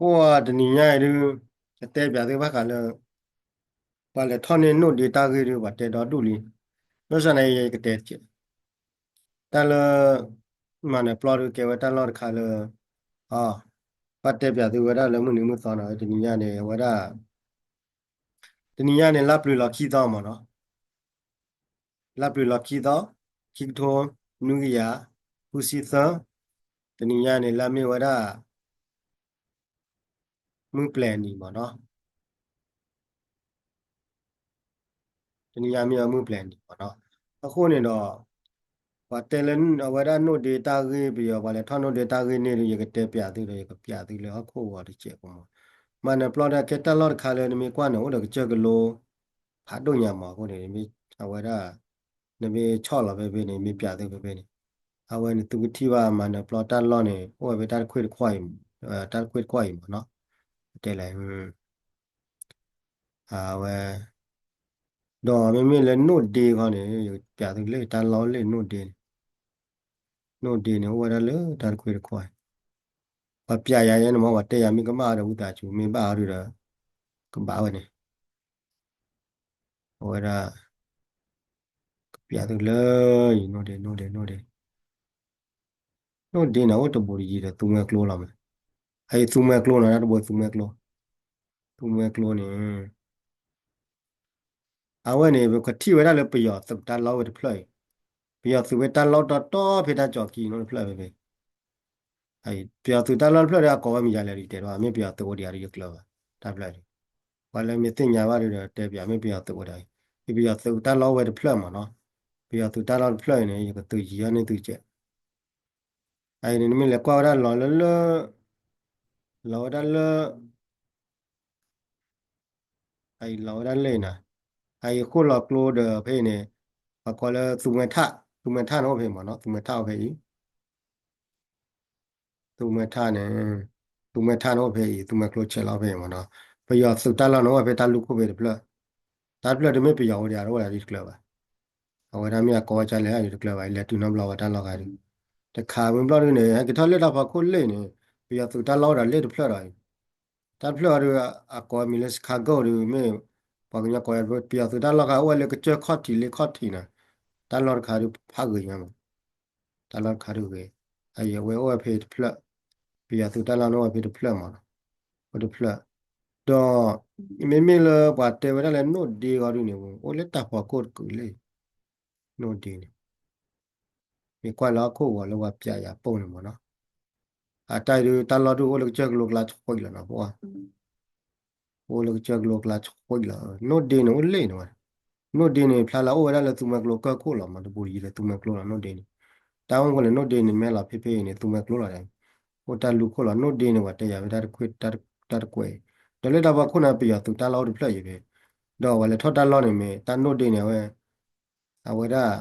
အိၣ်တနံၤညါအံၤဒုး ကတဲပၠးသုဘၣ်ဃးလၢ ပှၤလဲၤထီၣ်န့ၢ်နိၣ်ဒ့တၢ်ဂ့ၢ်ဒုး ပှၤတဲဒီဒူၣ်လံ. ဘၣ်ဆၣ်န့ၣ် ယကတဲ တၢ်လၢ မၤနၢၤပျီဒုးကဲဝဲတၢ်လီၢ်တခါလၢ အ ဘၣ်တဲပၠးသုဝဲဒၣ်လၢမုၢ်နံၤမုၢ်သီနီၤ တနံၤညါန့ၣ် အဝဲဒၣ် တနံၤညါန့ၣ် လါပျုၤလီၤခံသီမ့ၢ်နီၤ, လါပျုၤလီၤခံသီ, ခံကထိ နွံကယၤ ဃုဆံသၢ, တနံၤညါန့ၣ် လၢမ့ၢ်ဝဲဒၣ် မုၢ်ပျဲၤနံၤမ့ၢ်နီၤ, တနံၤညါမ့ၢ်ဝဲမုၢ်ပျဲၤနံၤမ့ၢ်နီၤ, အဃိန့ၣ်ဒီး ပှၤတဲလၢအဝဲဒၣ်နိၣ်ဒ့တၢ်ဂ့ၢ်ပယီၤ ပှၤလဲၤထီၣ်နိၣ်ဒ့တၢ်ဂ့ၢ်န့ၣ်ဒီး ယကတဲပၠးသုဒီး ယကပၠးသုလၢဟီၣ်ခိၣ်ဂီၤတစဲးဖိမ့ၢ်, မၤနၢၤပျီဒၣ်ကဲတၢ်လီၢ်တခါလၢနမ့ၢ်ကွၢ်န့ၣ် အိၣ်ဒီးကစၢၢ်ကလိ ဖးဒိၣ်ညါမ့ၢ်အဃိန့ၣ် အဝဲဒၣ် နမ့ၢ်ဆီၣ်လီၤဖဲဖဲန့ၣ် မ့ၢ်ပၠးသုဖဲဖဲန့ၣ်, အဝဲန့ၣ်သုကထံၣ်ဘၣ်မၤနၢၤပျီတၢ်လီၢ်န့ၣ် အိၣ်ဝဲဖဲတၢ်တခွ့ၣ်တခီၣ်အံၤ, တၢ်တခွ့ၣ်တခီၣ်အံၤမ့ၢ်နီၤ, တဲလဲၣ် အဝဲ ဒီးမ့မ့ၢ်လၢနိၣ်ဒ့ခီန့ၣ် ယပၠးသုလၢတၢ်လီၢ်လၢနိၣ်ဒ့န့ၣ်, နိၣ်ဒ့န့ၣ် အိၣ်ဝဲဒၣ်လၢတၢ်တခွ့ၣ်တခီၣ်အံၤ, ပှၤပၠးယၤယဲန့ၣ်မ့ၢ် ပှၤတဲယၤမ့ၢ်ကမၣ်အီၤဒီးဝံသးစူၤ မ့ၢ်ဘၣ်အီၤဒုးဒီး ကဘၣ်ဝဲန့ၣ် အဝဲဒၣ် ကပၠးသုလၢ ယနိၣ်ဒ့ နိၣ်ဒ့ နိၣ်ဒ့, နိၣ်ဒ့န့ၣ် အိၣ်တဘူးတယံၤဒီးသူမွဲကျိလီၤမး, အအံၤသူမွဲကျိနီၤ တၢ်တဘိသူမွဲကျိ, သူမွဲကျိန့ၣ် အဝဲန့ၣ် ပကထံၣ်ဝဲဒၣ်လၢပယီၤသုးတၢ်လီၢ်ဝဲတဖျၢၣ်အံၤ, ပယီၤသုးဝဲတၢ်လီၢ်တီတီဖဲတၢ်ကၠီၤခံနီတဖျၢၣ်ဖဲဖဲ ပယီၤသုးတၢ်လီၢ်တဖျၢၣ်ဒီး အကိးဝဲမံၤယၤလဲၣ်ဒ်တဲဘၣ် မ့ၢ်ပယီၤသုးအိၣ်ဒံးအါဒ်ယကျၢၤဘၣ် တၢ်ဖျၢၣ်ဒ်, ပှၤလၢမ့ၢ်သ့ၣ်ညါဘၣ်ဒ်ဒီး တဲပၠးမ့ၢ်ပယီၤသုးအိၣ်ဒံး, ပယီၤသုးတၢ်လီၢ်ဝဲတဖျၢၣ်မ့ၢ်နီၤ, ပယီၤသုးတၢ်လီၢ်တဖျၢၣ်အံၤန့ၣ် ယကသုးယံၤအီၤန့ၢ်သုကဲး, အအံၤန့ၣ် နမ့ၢ်လဲၤကွၢ်ဝဲဒၣ်လီၤလၢလၢ လီၤဝဲဒၣ်လၢ အအံၤလီၤဝဲဒၣ်လၢနၤ, အအံၤဃိၣ်လီၤကျိဒီးဖဲအံၤန့ၣ် ပှၤကိးလၢသူမွဲထၣ်, သူမွဲထၣ်န့ၣ်အိၣ်ဖဲမ့ၢ်နီၤ, သူမွဲထၣ်အိၣ်ဖဲအံၤ, သူမွဲထၣ်န့ၣ်, သူမွဲထၣ်န့ၣ်အိၣ်ဖဲအံၤ သူမွဲကျိဆဲးလီၤဖဲအံၤမ့ၢ်နီၤ, ပယီၤသုးတၢ်လီၢ်န့ၣ်အိၣ်ဝဲဖဲတၢ်လူၢ်ခိၣ်ဖဲတဖျၢၣ်, တၢ်တဖျၢၣ်ဒ်မ့ၢ်ပယီၤအိၣ်ဒံးအါတအိၣ်ဒံးတကျၢၤဘၣ်, အဝဲဒၣ်မ့ၢ်အကိးဝဲဒ်လဲၣ်အါဒ်တကျၢၤဘၣ် လဲၤတုၤနီတဘျီဝဲတၢ်လီၢ်ဂၤဒ်, တခါမ့ၢ်ဘျီဒ်န့ၣ် ဟဲက့ၤထီၣ်လၢတၢ်ဖီခိၣ်လ့ၣ်န့ၣ် ပယီၤသုးတၢ်လီၢ်အိၣ်ဒီးလ့ၣ်တဖျၢၣ်ဒီး တၢ်တဖျၢၣ်အံၤဒီး အကိးမံၤလၢ Chicago ဒီး မ့ၢ်ပှၤကညီကိး ပယီၤသုးတၢ်လီၢ်ခါအိၣ်ဝဲလၢကစၢၢ်ခီၣ်ထံးလ့ၣ်ခီၣ်ထံးန့ၣ်, တၢ်လီၢ်တခါဒီးဖးဂ့ၤညါမး, တၢ်လီၢ်တခါဒီးဂ့ၤ, အအံၤအဝဲအိၣ်ဝဲဖဲတဖျၢၣ်, ပယီၤသုးတၢ်လီၢ်န့ၣ်အိၣ်ဝဲဖဲတဖျၢၣ်မး, အိၣ်တဖျၢၣ်, ဒီး မ့မ့ၢ်လၢပှၤတဲဝဲဒၣ်လၢနိၣ်ဒ့ဂီၢ်ဒုန့ၣ် အိၣ်လၢတၢ်ဖီခိၣ်တကုာ်လၢ နိၣ်ဒ့န့ၣ် မ့ၢ်ကွၢ်လၢဟီၣ်ခိၣ်ဂီၤလၢပှၤပၠးယၤပိၢ်န့ၣ်မ့ၢ်နီၤ, အတၢ်အံၤဒုးတၢ်လီၢ်ဒုးအိၣ်လၢကစၢၢ်ကလိကျါဆှံလီၤနီၤ, ပအိၣ်လၢကစၢၢ်ကလိကျါဆှံလီၤ, နိၣ်ဒ့န့ၣ်အိၣ်လ့ၣ်န့ၣ်ဝဲ, နိၣ်ဒ့န့ၣ် ဖျါလၢအအိၣ်ဝဲဒၣ်လၢသူမွဲကျိကၢၢ်ခိၣ်လီၤမး တဘူးတယံၤဒီးသူမွဲကျိလီၤ နိၣ်ဒ့န့ၣ်, တၢ်အိၣ်မူလၢနိၣ်ဒ့န့ၣ် မ့ၢ်လီၤဖဲဖဲအံၤန့ၣ် သူမွဲကျိလီၤဒီး အိၣ်တၢ်လူၢ်ခိၣ်လီၤ နိၣ်ဒ့န့ၣ် ပှၤတဲယၤဝဲတၢ်တကွဲး, ဒီးလၢတၢ်ဖီခိၣ်န့ၣ် ပယီၤသုးတၢ်လီၢ်အိၣ်တဖျၢၣ်အံၤဖဲ, ဒီးပှၤလဲၤထီၣ်တၢ်လီၢ်န့ၣ်မ့ၢ် တၢ်နိၣ်ဒ့န့ၣ် အဝဲ အဝဲဒၣ်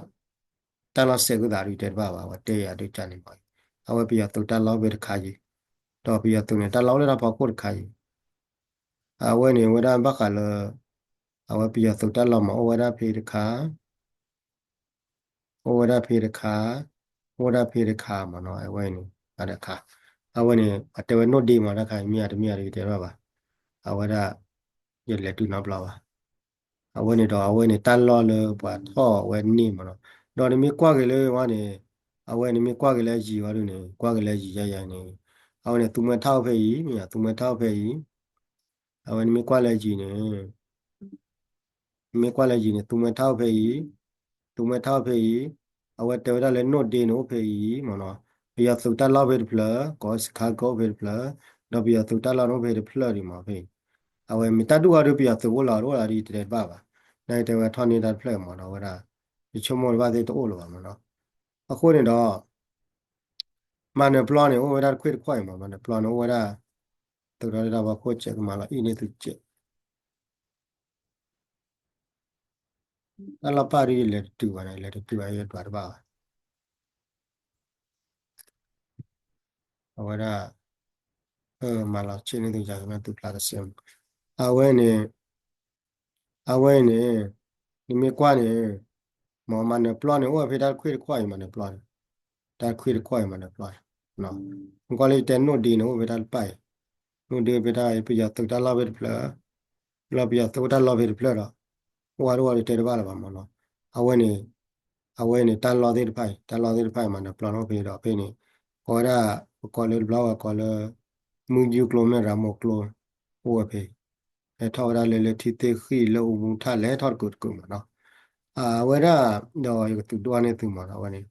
တၢ်လီၢ်စဲးကသးဒုးတဲတဘၣ်ဘၣ် ပှၤတဲယၤဒုးကန့ၣ်မး, အဝဲပယီၤသုးတၢ်လီၢ်ဖဲတခါယံၤ, ဒီးပယီၤသုးန့ၣ် တၢ်လီၢ်အိၣ်လၢတၢ်ဖီခိၣ်တခါယံၤ, အဝဲန့ၣ် အဝဲဒၣ်ဘၣ်ဃးလၢ အဝဲပယီၤသုးတၢ်လီၢ်မး အိၣ်ဝဲဒၣ်ဖဲတခါ အိၣ်ဝဲဒၣ်ဖဲတခါ, အိၣ်ဝဲဒၣ်ဖဲတခါမးနီၤ အဝဲန့ၣ် အတခါ, အဝဲန့ၣ် ပှၤတဲဝဲနိၣ်ဒ့မးတခါ မ့ၢ်အတမ့ၢ်အတတဲဘၣ်ဘၣ်, အဝဲဒၣ် ယလဲၤတုၤနီတဘျီဘၣ်, အဝဲန့ၣ်ဒီး အဝဲန့ၣ်တၢ်လီၢ်လၢပှၤထီၣ်ဝဲန့ၣ်မးနီၤ, ဒီးနမ့ၢ်ကွၢ်က့ၤလၢဝဲန့ၣ်, အဝဲနမ့ၢ်ကွၢ်က့ၤလၢယံၤဝဲဒၣ်န့ၣ် ကွၢ်က့ၤလၢယံၤယါယါန့ၣ်, အဝဲန့ၣ် သူမွဲထၣ်အိၣ်ဖဲအံၤ မ့ၢ်သူမွဲထၣ်အိၣ်ဖဲအံၤ, အဝဲနမ့ၢ်ကွၢ်လၢယံၤန့ၣ် မ့ၢ်ကွၢ်လၢယံၤန့ၣ် သူမွဲထၣ်အိၣ်ဖဲအံၤ, သူမွဲထၣ်အိၣ်ဖဲအံၤ, အဝဲတဲဝဲဒၣ်လၢနိၣ်ဒ့န့ၣ်အိၣ်ဖဲအံၤမ့ၢ်နီၤ, ပယီၤသုးတၢ်လီၢ်ဖဲတဖျၢၣ်, ကိးစခါကအိၣ်ဖဲတဖျၢၣ်, ဒီးပယီၤသုးတၢ်လီၢ်န့ၣ်အိၣ်ဖဲတဖျၢၣ်ဒံးမးဖဲအံၤ, အဝဲမ့ၢ်တၢ်ဒူၣ်ဂီၢ်ဒုးပယီၤသုးအိၣ်လီၤ တအိၣ်လီၤဒ်ယတဲတဘၣ်ဘၣ်, နာ်ယတဲဝဲထီၣ်န့ၢ်တၢ်တဖျၢၣ်မးဒီးဝဲဒၣ်, ယဆိကမိၣ်တဘၣ်သ့ၣ်တအိၣ်လၢၤဘၣ်မးနီၤ, အဃိန့ၣ်ဒီး မၤနၢၤပျီန့ၣ် အိၣ်ဝဲဒၣ်တခွ့ၣ်တခီၣ်အံၤမး မၤနၢၤပျီန့ၣ် အိၣ်ဝဲဒၣ် သုးဒီးတၢ်ဖီခိၣ်စဲးကမၤလီၤအံၣ်န့ၢ်သုစဲး, တၢ်လီၢ်ပၢ်ဒုးယလဲၤတတုၤဘၣ်န့ၣ် လဲၤတတုၤဘၣ်ယဒွးတဘၣ်ဘၣ်, အဝဲဒၣ် မၤလီၤဆ့ၣ်န့ၢ်သုစဲးကမၤသုးဖျါကစဲးမး, အဝဲန့ၣ် အဝဲအံၤန့ၣ် နမ့ၢ်ကွၢ်န့ၣ် မ့ၢ်မၤနၢၤပျီန့ၣ် အိၣ်ဝဲဖဲတၢ်တခွ့ၣ်တခီၣ်အံၤ မၤနၢၤပျီန့ၣ်, တၢ်တခွ့ၣ်တခီၣ်အံၤ မၤနၢၤပျီန့ၣ်, မ့ၢ်ကွၢ်လၢယတဲနိၣ်ဒ့န့ၣ် အိၣ်ဖဲတၢ်တပၢ်အံၤ, မ့ၢ်ဒ်ဖဲတၢ်ပယီၤသုးတၢ်လီၢ်ဖဲတဖျၢၣ်, လီၤပယီၤသုးတၢ်လီၢ်ဖဲတဖျၢၣ်ဒီး အိၣ်ဝဲတအိၣ်ဒီးတဲတဘၣ်လၢၤဘၣ်မးနီၤ. အဝဲန့ၣ်, အဝဲန့ၣ်တၢ်လီၢ်သ့ၣ်တဖၣ်အံၤ, တၢ်လီၢ်သ့ၣ်တဖၣ်အံၤမး နပျီထီၣ်ဖဲဒီးဖဲန့ၣ်, ကိးဝဲဒၣ်, ပကိးလၢတဘျီဝဲကိးလၢ မုၢ်ယူၢ်ကျိမ့ၢ်ရၤမိၢ်ကျိ, အိၣ်ဝဲဖဲ ဟဲထီၣ်ဝဲဒၣ်လၢလၢထံသ့ၣ်ဃံၣ်လၢအူမူထၣ်လဲၤထီၣ်တကုာ်တကုာ်မးနီၤ. အဝဲဒၣ်, ဒီးယကသုးဒိၣ်န့ၢ်သုမးနီၤ အဝဲန့ၣ်,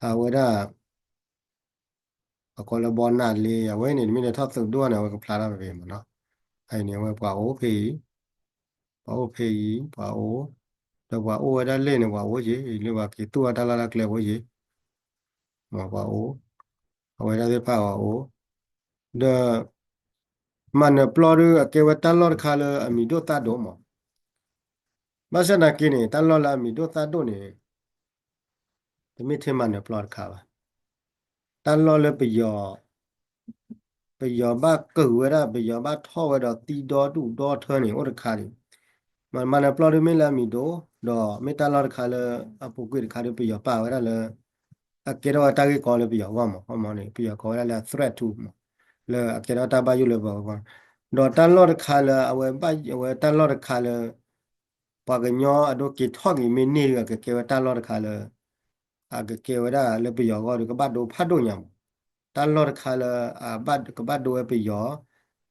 အဝဲဒၣ် အကိးလၢဘီနၣ်လ့ အဝဲန့ၣ် တမ့ၢ်လၢထီၣ်သုးဒိၣ်န့ၣ် အဝဲကဖျါထီၣ်ဖဲမးနီၤ. အအံၤန့ၣ် အဝဲပှၤအိၣ်ဖဲအံၤ, ပှၤအိၣ်ဖဲအံၤ ပှၤအိၣ်, ဒီးပှၤအိၣ်ဝဲဒၣ်လ့ၣ်န့ၣ် ပှၤအိၣ်က့ၤ လၢပှၤက့ၤသူၣ်ဝဲတၢ်လီၢ်တၢ်ကျဲအိၣ်က့ၤ, မ့ၢ်ပှၤအိၣ်, အဝဲဒၣ်သ့ၣ်တဖၣ်ပှၤအိၣ်, ဒီး မၤနၢၤပျီဒုး အကဲဝဲတၢ်လီၢ်တခါလၢအမံၤဒိၣ်သၣ်ဒိၣ်မး. ဘၣ်ဆၣ်သနာ်က့န့ၣ် တၢ်လီၢ်လၢအမံၤဒိၣ်သၣ်ဒိၣ်န့ၣ် တမ့ၢ်ထဲမၤနၢၤပျီတခါဘၣ်. တၢ်လီၢ်လၢပယီၤ, ပယီၤဘၣ်ကုာ်ဝဲဒၣ် ပယီၤဘၣ်ထီၣ်ဝဲဒီးသံဒီဒူၣ်ဒီထၢန့ၣ် အိၣ်တခါန့ၣ်, မၤနၢၤပျီဒုးမ့ၢ်လၢအမံၤဒိၣ်, ဒီးမ့ၢ်တၢ်လီၢ်တခါလၢ အပူၤကွံာ်တခါဒုး ပယီၤပာ်ဝဲဒၣ်လၢ အကဲထီၣ်ဝဲတၢ်ဂ့ၢ်ကီလၢပယီၤအဂီၢ်မး, မ့ၢ်န့ၣ် ပယီၤကိးဝဲဒၣ်လၢ threat to မး, လၢအကဲထီၣ်တၢ်ဘၣ်ယိၣ်လၢပယီၤအဂီၢ်, ဒီးတၢ်လီၢ်တခါလၢအဝဲဘၣ်, အဝဲတၢ်လီၢ်တခါလၢ ပှၤကညီအဒိက့ၤထီၣ်က့ၤမ့ၢ်န့ၢ်ဒုး အကကဲဝဲတၢ်လီၢ်တခါလၢ အကကဲဝဲဒၣ်လၢပယီၤအဂီၢ်ဒီး ကဘၣ်ဒိဖးဒိၣ်ညါမး. တၢ်လီၢ်တခါလၢ အဘၣ်ကဘၣ်ဒိဝဲပယီၤ,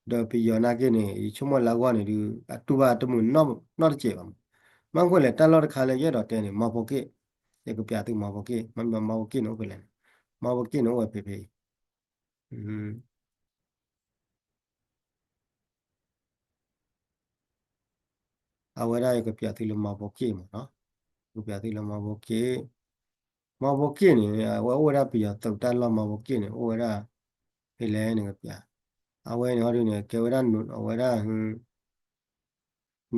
ဒီးပယီၤနာ်က့န့ၣ် ယဆိကမိၣ်လၢအဂီၢ်န့ၣ်ဒုး အတူၢ်ဘၣ်တမုာ်နီတစဲးဘၣ်မး. မ့ၢ်အဃိလဲၣ် တၢ်လီၢ်တခါလၢယအဲၣ်ဒိးတဲန့ၣ် မီဖိက့ၣ်, ယကပျးသုမီဖိက့ၣ်, မီဖိက့ၣ်န့ၣ်အိၣ်ဖဲလဲၣ်န့ၣ်, မီဖိက့ၣ်န့ၣ်အိၣ်ဝဲဖဲဖဲအံၤ အဝဲဒၣ်ယကပျးသုလၢမီဖိက့ၣ်မးနီၤ, ယကပျးသုလၢမီဖိက့ၣ်, မီဖိက့ၣ်န့ၣ် အဝဲအိၣ်ဝဲဒၣ်ပယီၤသုးတၢ်လီၢ်မီဖိက့ၣ်န့ၣ် အိၣ်ဝဲဒၣ် ဖဲလဲၣ်န့ၣ်ကပျး, အဝဲန့ၣ်ဟီဒုန့ၣ် ကဲဝဲဒၣ် အဝဲဒၣ်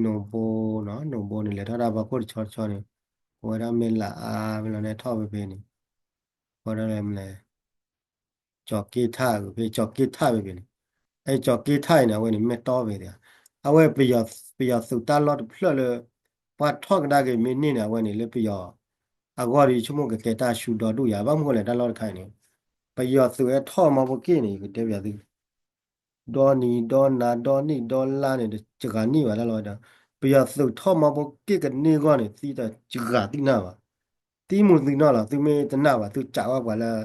နိၣ်ဘိနီၤ, နိၣ်ဘိန့ၣ် လဲၤထီၣ်ဒၣ်ပှၤခိၣ်တဆီတဆီန့ၣ်, အဝဲဒၣ်မ့ၢ်လၢအါ မ့ၢ်လီၤန့ၣ်ထီၣ်ဖဲဖဲန့ၣ်, အဝဲဒၣ်လဲၣ် ကၠီၤက့ထၣ်ဖဲ ကၠီၤက့ထၣ်ဖဲဖဲန့ၣ်, အကၠီၤက့ထၣ်အံၤန့ၣ် အဝဲန့ၣ်မ့ၢ်တီဖဲသ့ၣ်, အဝဲ ပယီၤသုးတၢ်လီၢ်တဖျၢၣ်လၢ ပှၤထီၣ်ကဒါက့ၤမ့ၢ်န့ၢ်န့ၣ် အဝဲန့ၣ်လၢပယီၤအဂီၢ်ဒီး ယဆိကမိၣ်ကကဲတၢ်ဆူဒီဒူၣ်ယၤ, ဘၣ်မနုၤလဲၣ် တၢ်လီၢ်တခါအံၤန့ၣ် ပယီၤသုးဟဲထီၣ်မီဖိက့ၣ်န့ၣ် ယကတဲပျးသု ဒီနံၤဒီနၤ ဒီနံၣ်ဒီလါန့ၣ် တဂၤန့ၢ်ဘၣ်တၢ်လီၢ်ဝဲဒီး, ပယီၤသုးထီၣ်မီဖိက့ၣ်ကန့ၢ်အဂီၢ်န့ၣ် သံတဂၤသံနၢ်ဘၣ်, သံမုာ်သံနီၢ်လီၤ, သုမ့ၢ်တနၢ်ဘၣ် သုစးဝဲပှၤလၢ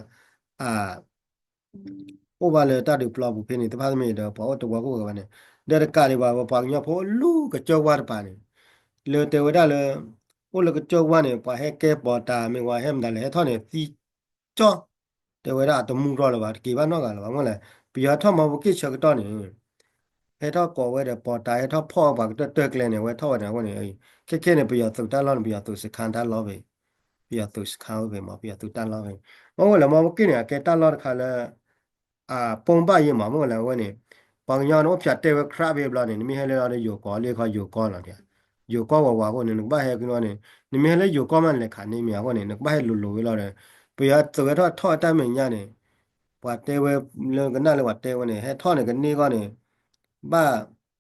အ အိၣ်ဘၣ်လၢတၢ်ဒုးပျီပူၤဖဲန့ၣ် တဖၣ်တမ့ၢ်ဒီး ပှၤအိၣ်တဝီခိၣ်ဂၤဘၣ်န့ၣ်, ဒီးတကးဒံးဘၣ် ပှၤကညီဖိလူၤကစၢၢ်ဝါတပၤန့ၣ်, လၢတဲဝဲဒၣ်လၢ အိၣ်လၢကစၢၢ်ဝါန့ၣ် ပှၤဟဲကဲပီၤတၢ်မ့ၢ်ဝဲဟဲမတၤလဲၣ် ဟဲထီၣ်န့ၣ်သံ ကၠီ, တဲဝဲဒၣ်အတမူထီၣ်လၢၤဘၣ် တက့ၤဘၣ်နီတဂၤလၢၤဘၣ်, မ့ၢ်လဲၣ် ပယီၤထီၣ်မီဖိက့ၣ်ဆၢကတီၢ်န့ၣ် ဟဲထီၣ်ကိးဝဲဒီးပီၤတၢ် ဟဲထီၣ်ဖီၣ်ပှၤကတၢၢ်တၢၢ်ကျဲန့ၣ် အဝဲထီၣ်ဝဲန့ၣ် အဃိန့ၣ် ခဲခဲန့ၣ် ပယီၤသုးတၢ်လီၢ်န့ၣ် ပယီၤသုးစခါတၢ်လီၢ်ဖဲ ပယီၤသုးစခါဝဲဖဲမး ပယီၤသုးတၢ်လီၢ်ဖဲ, မ့ၢ်ဝဲလဲၣ် မီဖိက့ၣ်န့ၣ် အကဲတၢ်လီၢ်တခါလၢ အပိၢ်ဘၣ်ယဲမး မ့ၢ်ဝဲလဲၣ် အဝဲန့ၣ် ပှၤကညီန့ၣ် အိၣ်ဖျဲးတဲဝဲ ခရးဖဲဘျီန့ၣ် နမ့ၢ်ဟဲလၢအီၤဒီးယိၤကီးလၢခီယိၤကီးလီၤ, ယိၤကီးဝးဝးအဃိန့ၣ် နကဘၣ်ဟဲက့ၤလီၤန့ၣ် နမ့ၢ်ဟဲလၢယိၤကီးမး နလဲၤခးန့ၢ်မ့ၢ်အဃိန့ၣ် နကဘၣ်ဟဲလိၤလိၤဝဲလီၤဒီး ပယီၤသုးဟဲထီၣ်ထီၣ်အတၢ်မဲာ်ညါန့ၣ် ပှၤတဲဝဲလၢကနၣ်လၢပှၤတဲဝဲန့ၣ် ဟဲထီၣ်န့ၣ်ကန့ၢ်အဂီၢ်န့ၣ် ဘၣ်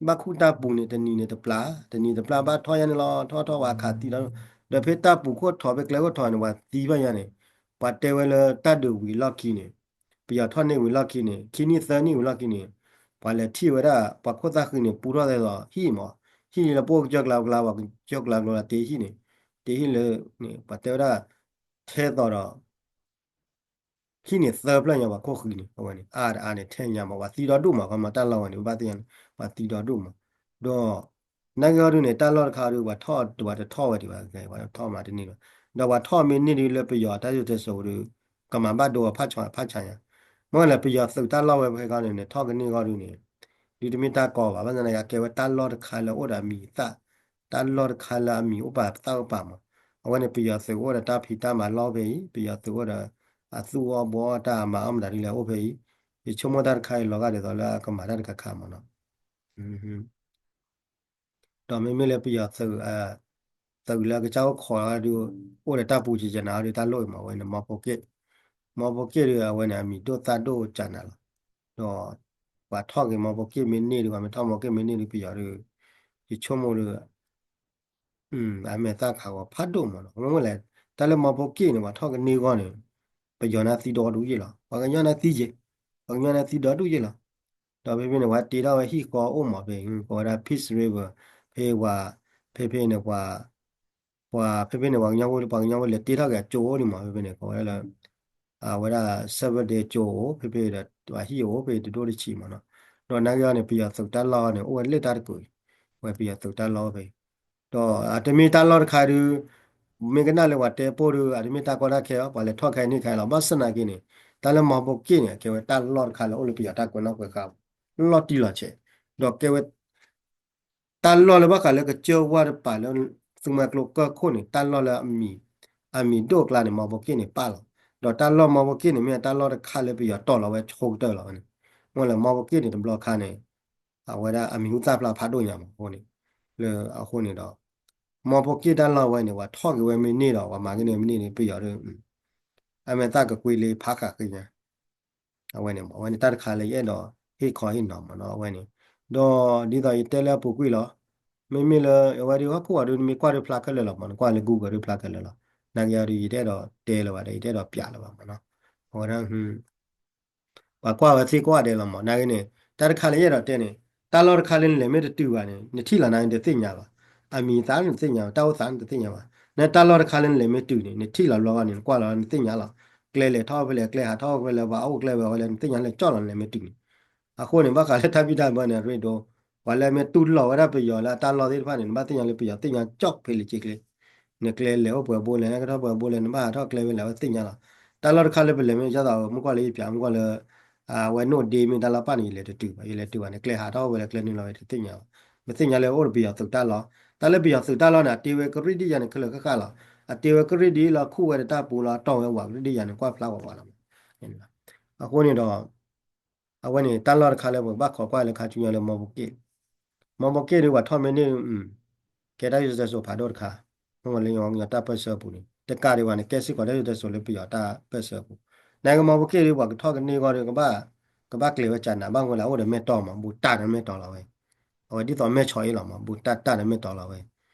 ဘၣ်ခူၣ်တၢ်ပူၤန့ၣ် တနံၤန့ၣ်တပျၢ် တနံၤတပျၢ် ဘၣ်ထီၣ်ယါန့ၣ်လီၤ ထီၣ်ထီၣ်ဝဲခးသံလီၤ, ဒီးဖဲတၢ်ပူၤခိၣ်ထီၣ် ဖဲကျဲခိၣ်ထီၣ်န့ၣ် ပှၤသံဘၣ်ယါန့ၣ် ပှၤတဲဝဲလၢတၢ်ဒုးဝံၤလီၢ်ခံန့ၣ် ပယီၤထီၣ်န့ၢ်ဝံၤလီၢ်ခံန့ၣ် ခံနံၣ်သၢနံၣ်ဝံၤလီၢ်ခံန့ၣ် ပှၤလဲၤထံၣ်ဝဲဒၣ် ပှၤခိၣ်သၣ်ဃံန့ၣ် ပူထီၣ်သဲသိးဟံၣ်မး, ဟံၣ်လၢပအိၣ်ကစၢၢ်ကျါကျါ ပှၤကစၢၢ်ကျါကျါလီၤ တ့ဟံၣ်န့ၣ်, တ့ဟံၣ်လၢန့ၣ် ပှၤတဲဝဲဒၣ် ထဲသိးဒီး ဟံၣ်န့ၣ်သၢဖျၢၣ်ညါ ပှၤခိၣ်ဃံန့ၣ် အဝဲန့ၣ် အါတအါန့ၣ် ထဲညါမး ပှၤသံဒီဒူၣ်မး ခီမးတၢ်လီၢ်ဝဲန့ၣ် ဘၣ်သ့ၣ်ညါန့ၣ် ပှၤသံဒီဒူၣ်မး, ဒီး နာ်က့ဟီဒုန့ၣ် တၢ်လီၢ်တခါဒု ပှၤထီၣ် ပှၤတထီၣ်ဝဲဒံးဘၣ် ပှၤတထီၣ်မးတန့ၢ်ဘၣ်, ဒီးပှၤထီၣ်မ့ၢ်န့ၢ်ဒုလၢပယီၤတၢ်စံၣ်စိၤတဲစိၤဒု ကမၤဘၣ်ဒိအဖးဆါညါ, မ့ၢ်လဲၣ် ပယီၤသုးတၢ်လီၢ်ဝဲဖဲခီန့ၣ် ထီၣ်ကန့ၢ်ဂီၢ်ဒုန့ၣ် ဒုတမ့ၢ်တၢ်ကီဘၣ် ဘၣ်ဆၣ်သနာ်က့ အကဲဝဲတၢ်လီၢ်တခါလၢအိၣ်ဒီးအမံၤအသၣ်, တၢ်လီၢ်တခါလၢအမံၤအိၣ်ပာ်သၣ်အိၣ်ပာ်မး, အဝဲန့ၣ် ပယီၤသုးအိၣ်ဒီးတၢ်ဖံးတၢ်မၤလီၢ်ဖဲအံၤ ပယီၤသုးအိၣ်ဒီး အသူၣ်အီၣ်ဘှီအီၣ်တၢ်အမၤအီၣ်မတၤဒ်လဲၣ်အိၣ်ဖဲအံၤ, ယဆိကမိၣ်တၢ်တခါအံၤလီၤဂာ်ဒ်သိးလၢအကမၤတၢ်တခါခါမးနီၤ ဒီးမ့မ့ၢ်လၢပယီၤသုး သုးလၢကစၢ်အိၣ်ခိးဒု အိၣ်ဒီးတၢ်ပူၤကကနၤအီၤဒု တၢ်လိၣ်အံၤမး အဝဲန့ၣ် မီဖိက့ၣ်, မီဖိက့ၣ်ဒု အဝဲန့ၣ် အမံၤဒိၣ်သၣ်ဒိၣ်ကနၤလီၤ, ဒီး ပှၤထီၣ်က့ၤမီဖိက့ၣ်မ့ၢ်န့ၢ်ဒု ပှၤမ့ၢ်ထီၣ်မီဖိက့ၣ်မ့ၢ်န့ၢ်ဒု ပယီၤဒု ယဆိကမိၣ်ဒု အမဲာ်သၣ်ခးဂီၤဖးဒိၣ်မးနီၤ, မ့ၢ်လဲၣ် တၢ်လၢမီဖိက့ၣ်န့ၣ် ပှၤထီၣ်ကန့ၢ်ဂီၢ်န့ၣ် ပယီၤန့ၣ်သံဒီဒူၣ်ယ့ၣ်လီၤ, ပှၤကညီန့ၣ်သံယ့ၣ်, ပှၤကညီန့ၣ်သံဒီဒူၣ်ယ့ၣ်လီၤ, ဒီးဖဲဖဲန့ၣ် ပှၤတ့ထီၣ်ဝဲဟံၣ်ဃီအိၣ်မး ဖဲကိးဝဲဒၣ် Peace River ဖဲဝဲ ဖဲဖဲန့ၣ် ပှၤ ဖဲဖဲန့ၣ် ပှၤကညီဖိ ပှၤကညီဖိလဲၤတ့ထီၣ်က့ၤအကၠိအိၣ်န့ၣ်မး ဖဲဖဲန့ၣ် ကိးဝဲဒၣ်လၢ အဝဲဒၣ် Seventh Day ကၠိအိၣ် ဖဲဖဲဒီး ပှၤဟံၣ်အိၣ်ဖဲတဒိၣ်တဆံးမးနီၤ. ဒီးနာ်က့အီၤန့ၣ် ပယီၤသုးတၢ်လီၢ်န့ၣ် အိၣ်ဝဲလၢတၢ်တကိးအံၤ ဝဲပယီၤသုးတၢ်လီၢ်ဖဲ ဒီးအတမ့ၢ်တၢ်လီၢ်တခါဒုး မ့ၢ်ကနၣ်လၢပှၤတဲပိၢ်ဒုး အတမ့ၢ်တၢ်ကီတၢ်ခဲအီၤ ပှၤလဲၤထီၣ်ခဲအံၤန့ၢ်ခဲအံၤလီၤ. ဘၣ်ဆၣ်သနာ်က့န့ၣ် တၢ်လၢမီဖိက့ၣ်န့ၣ် အကဲဝဲတၢ်လီၢ်တခါလၢအိၣ်လၢပယီၤတၢ်ကွဲးနီၣ်ကွဲးဃါ လီၢ်တံၢ်လီၤဆဲး ဒီးကဲဝဲ တၢ်လီၢ်လၢဘၣ်ဃးလၢကစၢၢ်ဝါတပၤလၢ သူမွဲကျိကၢၢ်ခိၣ်န့ၣ် တၢ်လီၢ်လၢအမံၤ အမံၤဒိၣ်အကျါန့ၣ် မီဖိက့ၣ်န့ၣ်ပာ်လီၤ. ဒီးတၢ်လီၢ်မီဖိက့ၣ်န့ၣ် မ့ၢ်တၢ်လီၢ်တခါလၢပယီၤတီၢ်လီၤဝဲဆိကတၢၢ်လီၤဝဲန့ၣ် မ့ၢ်လၢမီဖိက့ၣ်န့ၣ် တဘျီခါန့ၣ် အဝဲဒၣ်အမံၤဟူသၣ်ဖျါဖးဒိၣ်ညါမးအဃိန့ၣ် လၢအဃိန့ၣ်ဒီး မီဖိက့ၣ်တၢ်လီၢ်ဝဲန့ၣ် ပှၤထီၣ်က့ၤဝဲမ့ၢ်န့ၢ်ဒီး ပှၤမၤက့ၤန့ၢ်မ့ၢ်န့ၢ်န့ၣ် ပယီၤဒုး အမ့ၢ်သၣ်ကကွ့လ့ဖးဃာ်ဃ့ညါ အဝဲန့ၣ်မး အဝဲန့ၣ်တၢ်တခါလၢယအဲၣ်ဒိးဟ့ၣ်ခီဟ့ၣ်နီၤမးနီၤ အဝဲန့ၣ် ဒီးဒ်သိးယတဲလၢအပူၤကွံာ်လီၤ. မ့မ့ၢ်လၢအဝဲဒုးဟီၣ်ခိၣ်ဝဲဒုး နမ့ၢ်ကွၢ်ဒုးဖျါခဲလၢာ်လီၤမး နကွၢ်လၢ Google ဒုးဖျါခဲလၢာ်လီၤ. နာ်က့အီၤဒုး ယတအဲၣ်ဒိးတဲလၢၤဘၣ်ဒီး ယတအဲၣ်ဒိးပျးလၢၤဘၣ်မးနီၤ အဝဲဒၣ် ပှၤကွၢ်ဝဲသ့ကိးဂၤဒဲးလီၤမး နာ်က့န့ၣ် တၢ်တခါလၢယအဲၣ်ဒိးတဲန့ၣ် တၢ်လီၢ်တခါလၢနလဲၤမ့ၢ်တတုၤဘၣ်န့ၣ် နထံၣ်လီၤနာ်က့တသ့ၣ်ညါဘၣ်. အမံၤသးန့ၣ်တသ့ၣ်ညါဘၣ် တၢ်အိၣ်သးန့ၣ်တသ့ၣ်ညါဘၣ် နတၢ်လီၢ်တခါလၢနလဲၤမ့ၢ်တုၤန့ၣ် နထံၣ်လီၤဘျီဂီၢ်န့ၣ် နကွၢ်လီၤနသ့ၣ်ညါလီၤ. ကျဲလဲၤထီၣ်ဖဲလဲၣ် ကျဲဟးထီၣ်ဖဲလဲၣ် ပှၤအအိၣ်ကျဲဝဲအဝဲလဲၣ် နသ့ၣ်ညါလၢကၠီၣ်လီၤနလဲၤမ့ၢ်တုၤန့ၣ် အဃိန့ၣ် ဘၣ်ဃးလၢတၢ်ဘံၣ်တၢ်ဘၢန့ၣ် ရ့ဒိ ပှၤလၢမ့ၢ်တူၢ်လိာ်ဝဲဒၣ်ပယီၤလၢအတၢ်လီၢ်သ့ၣ်တဖၣ်န့ၣ် နဘၣ်သ့ၣ်ညါလၢပယီၤသ့ၣ်ညါကၠီၣ်ဖဲလဲၣ်က့ကျဲ နကျဲလဲၤအိၣ်ပှဲၤဘိလဲၣ် နကထီၣ်ပှဲၤဘိလဲၣ် နဘၣ်ဟးထီၣ်ကျဲဝဲလဲၣ် အဝဲသ့ၣ်ညါလီၤ. တၢ်လီၢ်တခါလၢပလဲၤမ့ၢ်ဒ်သိး မ့ၢ်ကွၢ်လၢယပျး မ့ၢ်ကွၢ်လၢ အဝဲနိၣ်ဒ့မ့ၢ်တၢ်လီၢ်ပၢ်န့ၣ် ယလဲၤတတုၤဘၣ် ယလဲၤတုၤဘၣ်န့ၣ် ကျဲဟးထီၣ်ဝဲလဲၣ် ကျဲနုာ်လီၤဝဲတသ့ၣ်ညါဘၣ်. ပသ့ၣ်ညါလၢအိၣ်ဒီးပယီၤသုးတၢ်လီၢ် တၢ်လၢပယီၤသုးတၢ်လီၢ်န့ၣ် အတ့ဝဲကရံၣ်ဒံၣ်ယၤန့ၣ် ခဲလၢာ်ဃၣ်ဃၣ်လီၤ. အတ့ဝဲကရံၣ်ဒံၣ်လီၤ ခူၣ်ဝဲဒီးတၢ်ပူၤလီၤ အတီၢ်ဝဲဝးကရံၣ်ဒံၣ်ယၤန့ၣ် ကွၢ်ဖျါဝးဝးလီၤ. အဃိန့ၣ်ဒီး အဝဲန့ၣ် တၢ်လီၢ်တခါလၢပကဘၣ်ခိးကွၢ်လၢခါဆူညါလၢမီဖိက့ၣ်, မီဖိက့ၣ်ဒုးပှၤထီၣ်မ့ၢ်န့ၢ် ကဲတၢ်စံၣ်စိၤတဲစိၤဖးဒိၣ်တခါ, မ့ၢ်ဝဲလၢယွၤကညီတၢ်ပၢၢ်ဆၢပူၤန့ၣ် တကးဒံးဘၣ်န့ၣ် ကဲစ့ၢ်ကီးတၢ်စံၣ်စိၤတဲစိၤလၢပယီၤတၢ်ပၢၢ်ဆၢပူၤ, နာ်က့မီဖိက့ၣ်ဒုးပှၤကထီၣ်ကန့ၢ်အဂီၢ်ဒီး ကဘၣ် ကဘၣ်ကျဲၤဝဲကၠးနး ဘၣ်မနုၤလဲၣ် အအိၣ်ဒီးမဲၢ်တီၢ်မး ဘူးတၢ်ဒီးမဲၢ်တီၢ်လီၤဝဲ, အဝဲဒ်သိးမဲၢ်ဆီးအ့ၣ်လီၤမး ဘူးတၢ်တၢ်ဒီးမဲၢ်တီၢ်လီၤဝဲ,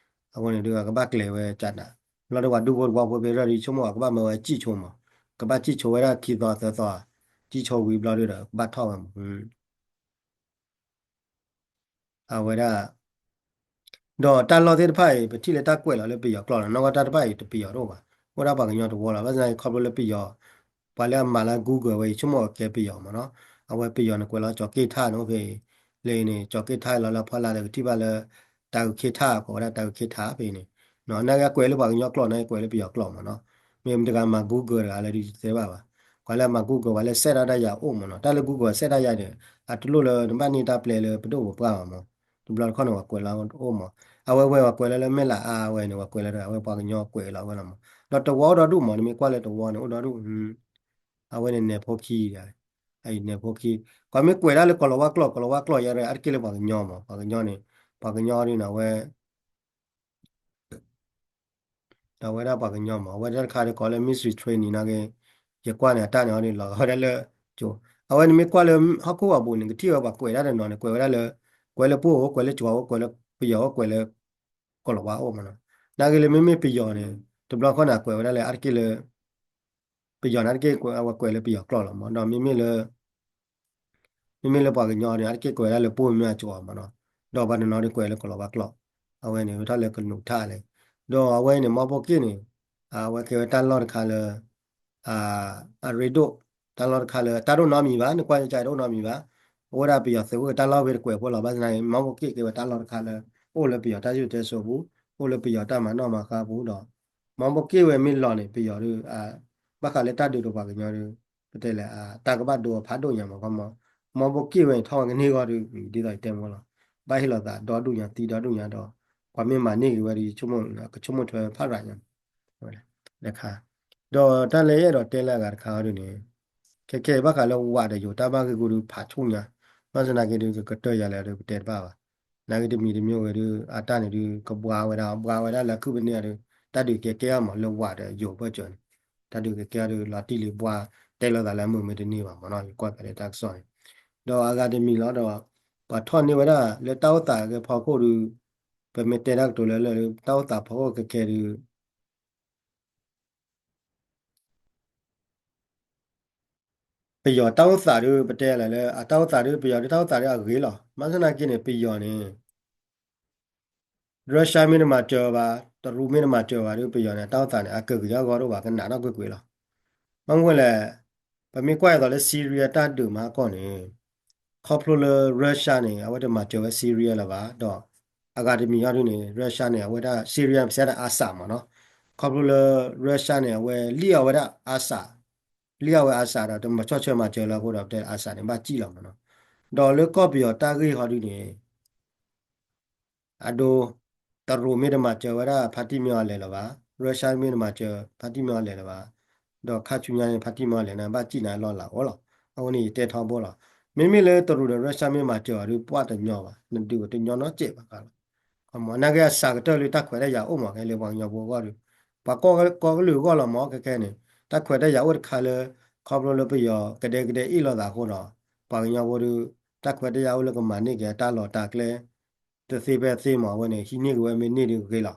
အဃိန့ၣ်ဒုးကဘၣ်ကျဲၤဝဲကၠးနး, ဘျီဒီးပှၤဒူဖိသဝီဖိဖဲရၢၢ်ဒုး ဆိကမိၣ်အကဘၣ်မၢဝဲစံၣ်ဆိမး, ကဘၣ်စံၣ်ဆိဝဲဒၣ်ခံသီသၢသီ, စံၣ်ဆိဝံၤဘျီဒုးဒီး ကဘၣ်ထီၣ်ဝဲမး အဝဲဒၣ် ဒီးတၢ်လီၢ်သ့ၣ်တဖၣ်အံၤ ပထံၣ်လၢတၢ်ကွဲးလီၤလၢပယီၤကျိာ်လီၤ, နီၢ်ကီၢ်တၢ်တဖၣ်အံၤတပယီၤတအိၣ်ဘၣ်, အိၣ်ဒၣ်ပှၤကညီတဝီလီၤ, ဘၣ်ဆၣ်န့ၣ်ခီဖျိလၢပယီၤ ပှၤလၢအမၤလၢ Google ဝဲအံၤ ဆိကမိၣ်အကဲပယီၤမးနီၤ, အဝဲပယီၤန့ၣ်ကွဲးလီၤကၠီၤက့ၢ်ထၣ်န့ၣ်အိၣ်ဖဲအံၤ, လၢန့ၣ် ကၠီၤက့ၢ်ထၣ်လီၤလၢဖီလာ်ဒီးကထံၣ်ဘၣ်လၢ တၢ်အုးခ့ၢ်ထၣ် ကိးဝဲဒၣ်တၢ်အုးခ့ၢ်ထၣ်ဖဲအံၤန့ၣ်, နာ်က့ကွဲးလၢပှၤကညီကျိာ် နာ်က့ကွဲးလၢပယီၤကျိာ်မးနီၤ, မ့ၢ်မတၤတဂၤမၤ Google တဂၤလၢဒုးတသ့ဘၣ်ဘၣ်, ပှၤလၢအမၤ Google ပှၤလၢစဲးထီၣ်တၢ်ယၤအိၣ်မးနီၤ, တၢ်လၢ Google စဲးတၢ်ယၤန့ၣ် အတလိၣ်လၢနဘၣ်န့ၢ်တၢ်ပျဲလၢပဒိၣ်ပပှၢ်ဘၣ်မး, တဘျီတခီၣ်န့ၣ် ပှၤကွဲးလီၤအိၣ်မး, အဝဲဝဲပှၤကွဲးလၢလၢမဲၢ်လးအါဝဲန့ၣ် ပှၤကွဲးလီၤဒီး အဝဲပှၤကညီကွဲးလီၤဝဲလီၤမး, ဒီးတဝီအိၣ်ဒီဒူၣ်မး နမ့ၢ်ကွၢ်လၢတဝီန့ၣ် အိၣ်ဒီဒူၣ် အဝဲန့ၣ်နဲၣ်ဖိခံ, အအံၤနဲၣ်ဖိခံ, ပှၤမ့ၢ်ကွဲးဒၣ်လၢကီၢ်လီၤဝါကျိာ် ကီၢ်လီၤဝါကျိာ်ယဲဒၣ် အါတက့ၢ်လၢပှၤကညီမး ပှၤကညီန့ၣ်, ပှၤကညီဒ်န့ၣ် အဝဲ အဝဲဒၣ်ပှၤကညီမး အဝဲဒၣ်တခါဒီးကိးလၢ mystery training နာ်က့, ယကွၢ်န့ၣ် အတၢ်န့ၣ်အီၤန့ၣ် လီၤဂာ်ဝဲဒၣ်လၢကၠိ, အဝဲန့ၣ်မ့ၢ်ကွၢ်လၢဟီၣ်ခိၣ်ဝးပူၤန့ၣ် ကထံၣ်ဝဲပှၤကွဲးဒၣ်တနီၤန့ၣ် ကွဲးဝဲဒၣ်လၢ, ကွဲးလၢပှိၢ်အိၣ် ကွဲးလၢကၠိအိၣ် ကွဲးလၢပယီၤအိၣ် ကွဲးလၢကီၢ်လီၤဝါအိၣ်မးနီၤ, နာ်က့လၢမ့မ့ၢ်ပယီၤန့ၣ် တဘျီခီန့ၣ် အကွဲးဝဲဒၣ်လၢအါတက့ၢ်လၢ ပယီၤန့ၣ် အါတက့ၢ်အဝဲကွဲးလၢပယီၤကျိာ်လီၤမး, ဒီးမ့မ့ၢ်လၢ မ့မ့ၢ်လၢပှၤကညီန့ၣ် အါတက့ၢ်ကွဲးဝဲဒၣ်လၢပှိၢ်မ့ၢ်အကၠိအီၤမးနီၤ, ဒီးပှၤတနီၤဒုးကွဲးလၢကီၢ်လီၤဝါကျိာ်, အဝဲန့ၣ် ဝဲထီၣ်လၢကနူးထၣ်လဲၣ်, ဒီးအဝဲန့ၣ် မီဖိက့ၣ်န့ၣ် အဝဲကဲဝဲတၢ်လီၢ်တခါလၢ အရ့ဒိၣ်, တၢ်လီၢ်တခါလၢ တၢ်ဒိၣ်နီတမံၤဘၣ်, နကွၢ်ကၠဲးတအိၣ်နီတမံၤဘၣ်, အိၣ်ဝဲဒၣ်ပယီၤသုးအိၣ်တၢ်လီၢ်ဖဲတကွဲးဖိလီၤ, ဘၣ်ဆၣ်သနာ်က့ မီဖိက့ၣ်ကဲဝဲတၢ်လီၢ်တခါလၢ အိၣ်လၢပယီၤတၢ်စံၣ်စိၤတဲစိၤပူၤ, အိၣ်လၢပယီၤတၢ်မၤနီၣ်မၤဃါပူၤဒီး မီဖိက့ၣ်ဝဲမ့ၢ်လီၤန့ၣ် ပယီၤဒုး ဘၣ်ဃးလၢတၢ်ဒုးဒီးပှၤကညီဒုး ပတဲလဲၣ် တၢ်ကဘၣ်ဒိဖးဒိၣ်ညါမး, မီဖိက့ၣ်ဝဲန့ၣ် ထီၣ်ဝဲကန့ၢ်ဂီၢ်ဒုး ဒ်သိးယတဲမးလီၤ, ဘၣ်ဟ့ၣ်လီၤသးဒီဒူၣ်ညါသံဒီဒူၣ်ညါဒီး ပှၤမ့ၢ်မၤန့ၢ်က့ၤဝဲဒုး ကဆိကမိၣ်ထွဲဖးရၤညါ တခါ, ဒီးတၢ်လၢယအဲၣ်ဒိးတဲလၢအဂၤတခါအီၤဒုးန့ၣ် ခဲခဲအံၤဘၣ်ဃးလၢဝးဒီးယိၤတၢ်ဘၣ်ဂ့ၢ်ဂူာ်ဒုးဖးဆူၣ်ညါ, ဘၣ်ဆၣ်သနာ်က့ဒုး ကကတၢၢ်ယၤလဲၣ်ဒုး ပတဲတဘၣ်ဘၣ်, နာ်က့တမံၤတမံၤဝဲဒုး အတၢ်န့ၣ်ဒုး ကဘှါဝဲဒၣ် ဘှါဝဲဒၣ်လၢအခုပန့ၢ်အီၤဒုး တၢ်ဒုးကဲကဲအီၤမး လၢဝးဒီးယိၤဘၢၣ်စၢၤန့ၣ်, တၢ်ဒုးကဲကဲအီၤဒုး လီၤတံၢ်လံဘှါ တဲလိာ်သးလၢအမုာ်မ့ၢ်တန့ၢ်ဘၣ်မးနီၤ, ယကွၢ်ဖဲလၢတၢ်ကစီၣ်န့ၣ်, ဒီးအဂၤတမံၤလီၤဒီး ပှၤထီၣ်န့ၢ်ဝဲဒၣ်လၢတၢ်အိၣ်သးအဂ့ၢ်ဖီခိၣ်ဒုး ပမ့ၢ်တဲတၢ်ကတိၤလၢလၢ တၢ်အိၣ်သးဖီခိၣ်ခဲခဲဒုး ပယီၤတၢ်အိၣ်သးဒုး ပတဲလၢ အတၢ်အိၣ်သးဒုး ပယီၤဒုးတၢ်အိၣ်သးဒုးအဂ့ၤလီၤ. ဘၣ်ဆၣ်သနာ်က့န့ၣ် ပယီၤန့ၣ် Russia မ့ၢ်တမၤစၢၤဘၣ်, တရူးမ့ၢ်တမၤစၢၤဘၣ်ဒုး ပယီၤန့ၣ် အတၢ်အိၣ်သးန့ၣ် အကဂ့ၤအဂီၢ်ဒိၣ်ဘၣ် ကနးနီၣ်ကွ့ၢ်ကွ့ၢ်လီၤ. ဘၣ်မနုၤလဲၣ်, ပမ့ၢ်ကွၢ်အသိးလၢ Syria တၢ်ဒုးမၤဟါကီၢ်န့ၣ် ခီဖျိလၢ Russia န့ၣ် အဝဲတမၤစၢၤဝဲ Syria လၢၤဘၣ်, ဒီးအဂၤတမံၤအီၤဒုးန့ၣ် Russia န့ၣ် အဝဲဒၣ် Syria ပစဲဒၣ် Assad မ့ၢ်နီၤ, ခီဖျိလၢ Russia န့ၣ် အဝဲလံၣ်အီၣ်ဝဲဒၣ် Assad, လံၣ်အီၣ်ဝဲ Assad ဒီးတမၤဆီၣ်ဆၢမၤစၢၤလၢအဃိဒီး ပတဲ Assad န့ၣ် ဘၣ်စံၣ်လီၤမ့ၢ်နီၤ, ဒီးလၢကီၢ်ပယီၤတၢ်ဂ့ၢ်ဟီဒုးန့ၣ် အဒိ တရူးမ့ၢ်တမၤစၢၤဝဲဒၣ် ဖါတံၢ်မ့ၢ်အီၤလဲၤလၢၤဘၣ်, Russia မ့ၢ်တမၤစၢၤ ဖါတံၢ်မ့ၢ်အီၤလဲၤလၢၤဘၣ်, ဒီးခါဆူညါန့ၣ် ဖါတံၢ်မ့ၢ်အီၤလဲၤန့ၣ် ဘၣ်စံၣ်န့ၣ်လီၢ်လၤအိၣ်လီၤ. အဃိန့ၣ် ယတဲထီဘိလီၤ. မ့မ့ၢ်လၢတရူးဒီး Russia မ့ၢ်မၤစၢၤအီၤဒုး ပှၢ်တညီဘၣ်, နဒုးတညီနီတစဲးဘၣ်ဃးလီၤ. မ့ၢ်နာ်က့အစှၤကတၢၢ်လၢတၢ်ခွဲးတၢ်ယာ်အိၣ်မ့ၢ် ခဲလၢပှၤကညီဖိအဂီၢ်ဒီး ပှၤကိးကလုာ်အဂီၢ်လီၤမ့ၢ် ခဲခဲန့ၣ် တၢ်ခွဲးတၢ်ယာ်အိၣ်တခါလၢ ခီဖျိလၢပယီၤကဒဲကဒဲအ့ၣ်လိာ်သးအဃိဒီး ပှၤကညီဖိဒီး တၢ်ခွဲးတၢ်ယာ်အိၣ်လၢကမၤန့ၢ်က့ၤအတၢ်လီၢ်တၢ်ကျဲ တသ့ဖဲသ့မ့ၢ် အဝဲန့ၣ် ဟံးန့ၢ်က့ၤဝဲမ့ၢ်န့ၢ်ဒုးဂ့ၤလီၤ.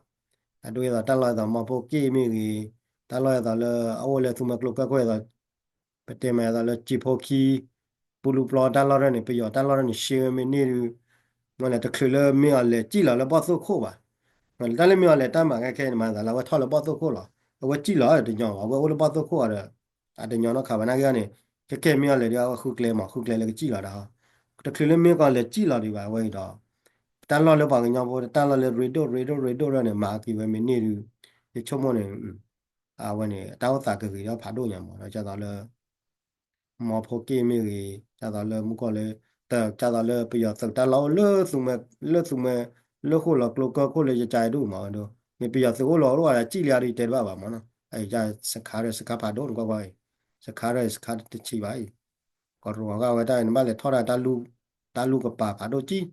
အဒိအသိးတၢ်လီၢ်အသိးမီၢ်ဖိက့ၣ်မ့ၢ်ဂ့ၤ, တၢ်လီၢ်အသိးလၢအအိၣ်လၢသူမှဲကျိကၢၢ်ခိၣ်အသိး ပတဲမ့ၢ်အသိးလၢစံာ်ဖိခံ ပူလူပျီတၢ်လီၢ်ရၢၢ်န့ၣ် ပယီၤတၢ်လီၢ်ရၢၢ်န့ၣ် ရှဲဝဲမ့ၢ်န့ၢ်ဒုး မ့ၢ်လဲၣ် တချုးလၢမ့ၢ်အီၤလဲၤစံၣ်လီၤလၢဘီၣ်သိၣ်ခိၣ်ဘၣ်. မ့ၢ်လဲၣ် တၢ်လၢမ့ၢ်အီၤလဲၤတၢ်မၤခဲခဲန့ၣ် မၤသးလၢအဝဲထီၣ်လၢဘီၣ်သိၣ်ခိၣ်လီၤ. အဝဲစံၣ်လီၤတညီဘၣ် အဝဲအိၣ်လၢဘီၣ်သိၣ်ခိၣ်အီၤဒီး အတညီနီတခါဘၣ် နာ်က့န့ၣ် ခဲခဲမ့ၢ်အီၤလဲၤဒီး အဝဲဃုကျဲမ့ၢ် ဃုကျဲလၢကစံၣ်လီၤဒီး တချုးလၢမ့ၢ်ကီးလဲၤစံၣ်လီၤဒံးဘၣ် အဝဲအံၤဒီး တၢ်လီၢ်လၢပှၤကညီဖိ တၢ်လီၢ်လၢရ့ဒိၣ်ရ့ဒိၣ်ရ့ဒိၣ်ရၢၢ်န့ၣ် မၤက့ၤဝဲမ့ၢ်န့ၢ်ဒုး ယဆိကမိၣ်န့ၣ် အဝဲန့ၣ် တၢ်အိၣ်သးကဂ့ၤဒီးဖးဒိၣ်ညါမ့ၢ် ဒ်သိးလၢ မီၢ်ဖိက့ၣ်မ့ၢ်ဂ့ၤ, ဒ်သိးလၢမူကီၢ်လၢ တၢ်ဒ်သိးလၢပယီၤသုးတၢ်လီၢ်အိၣ်လၢ လၢသူမှဲ လၢဃိၣ်လီၤကျိကၢၢ်ခိၣ်လၢယကါဒိၣ်မးဝဲဒိၣ် မ့ၢ်ပယီၤသုးအိၣ်လီၤအိၣ်ဒီးစံၣ်လံအီၤဒီးယတဲတဘၣ်ဘၣ်မ့ၢ်နီၤ, အယစခါရၢၢ်စခါဖးဒိၣ်နကွၢ်ကွၢ်အံၤ, စခါရၢၢ်စခါတဆံးဘၣ်အံၤ, ကီၢ်ရူၤအဂၤဝဲတၢ်အံၤ နဘၣ်လဲၤထီၣ်ဒၣ် တၢ်လူၢ်ကပၤဖးဒိၣ်ကံၢ်,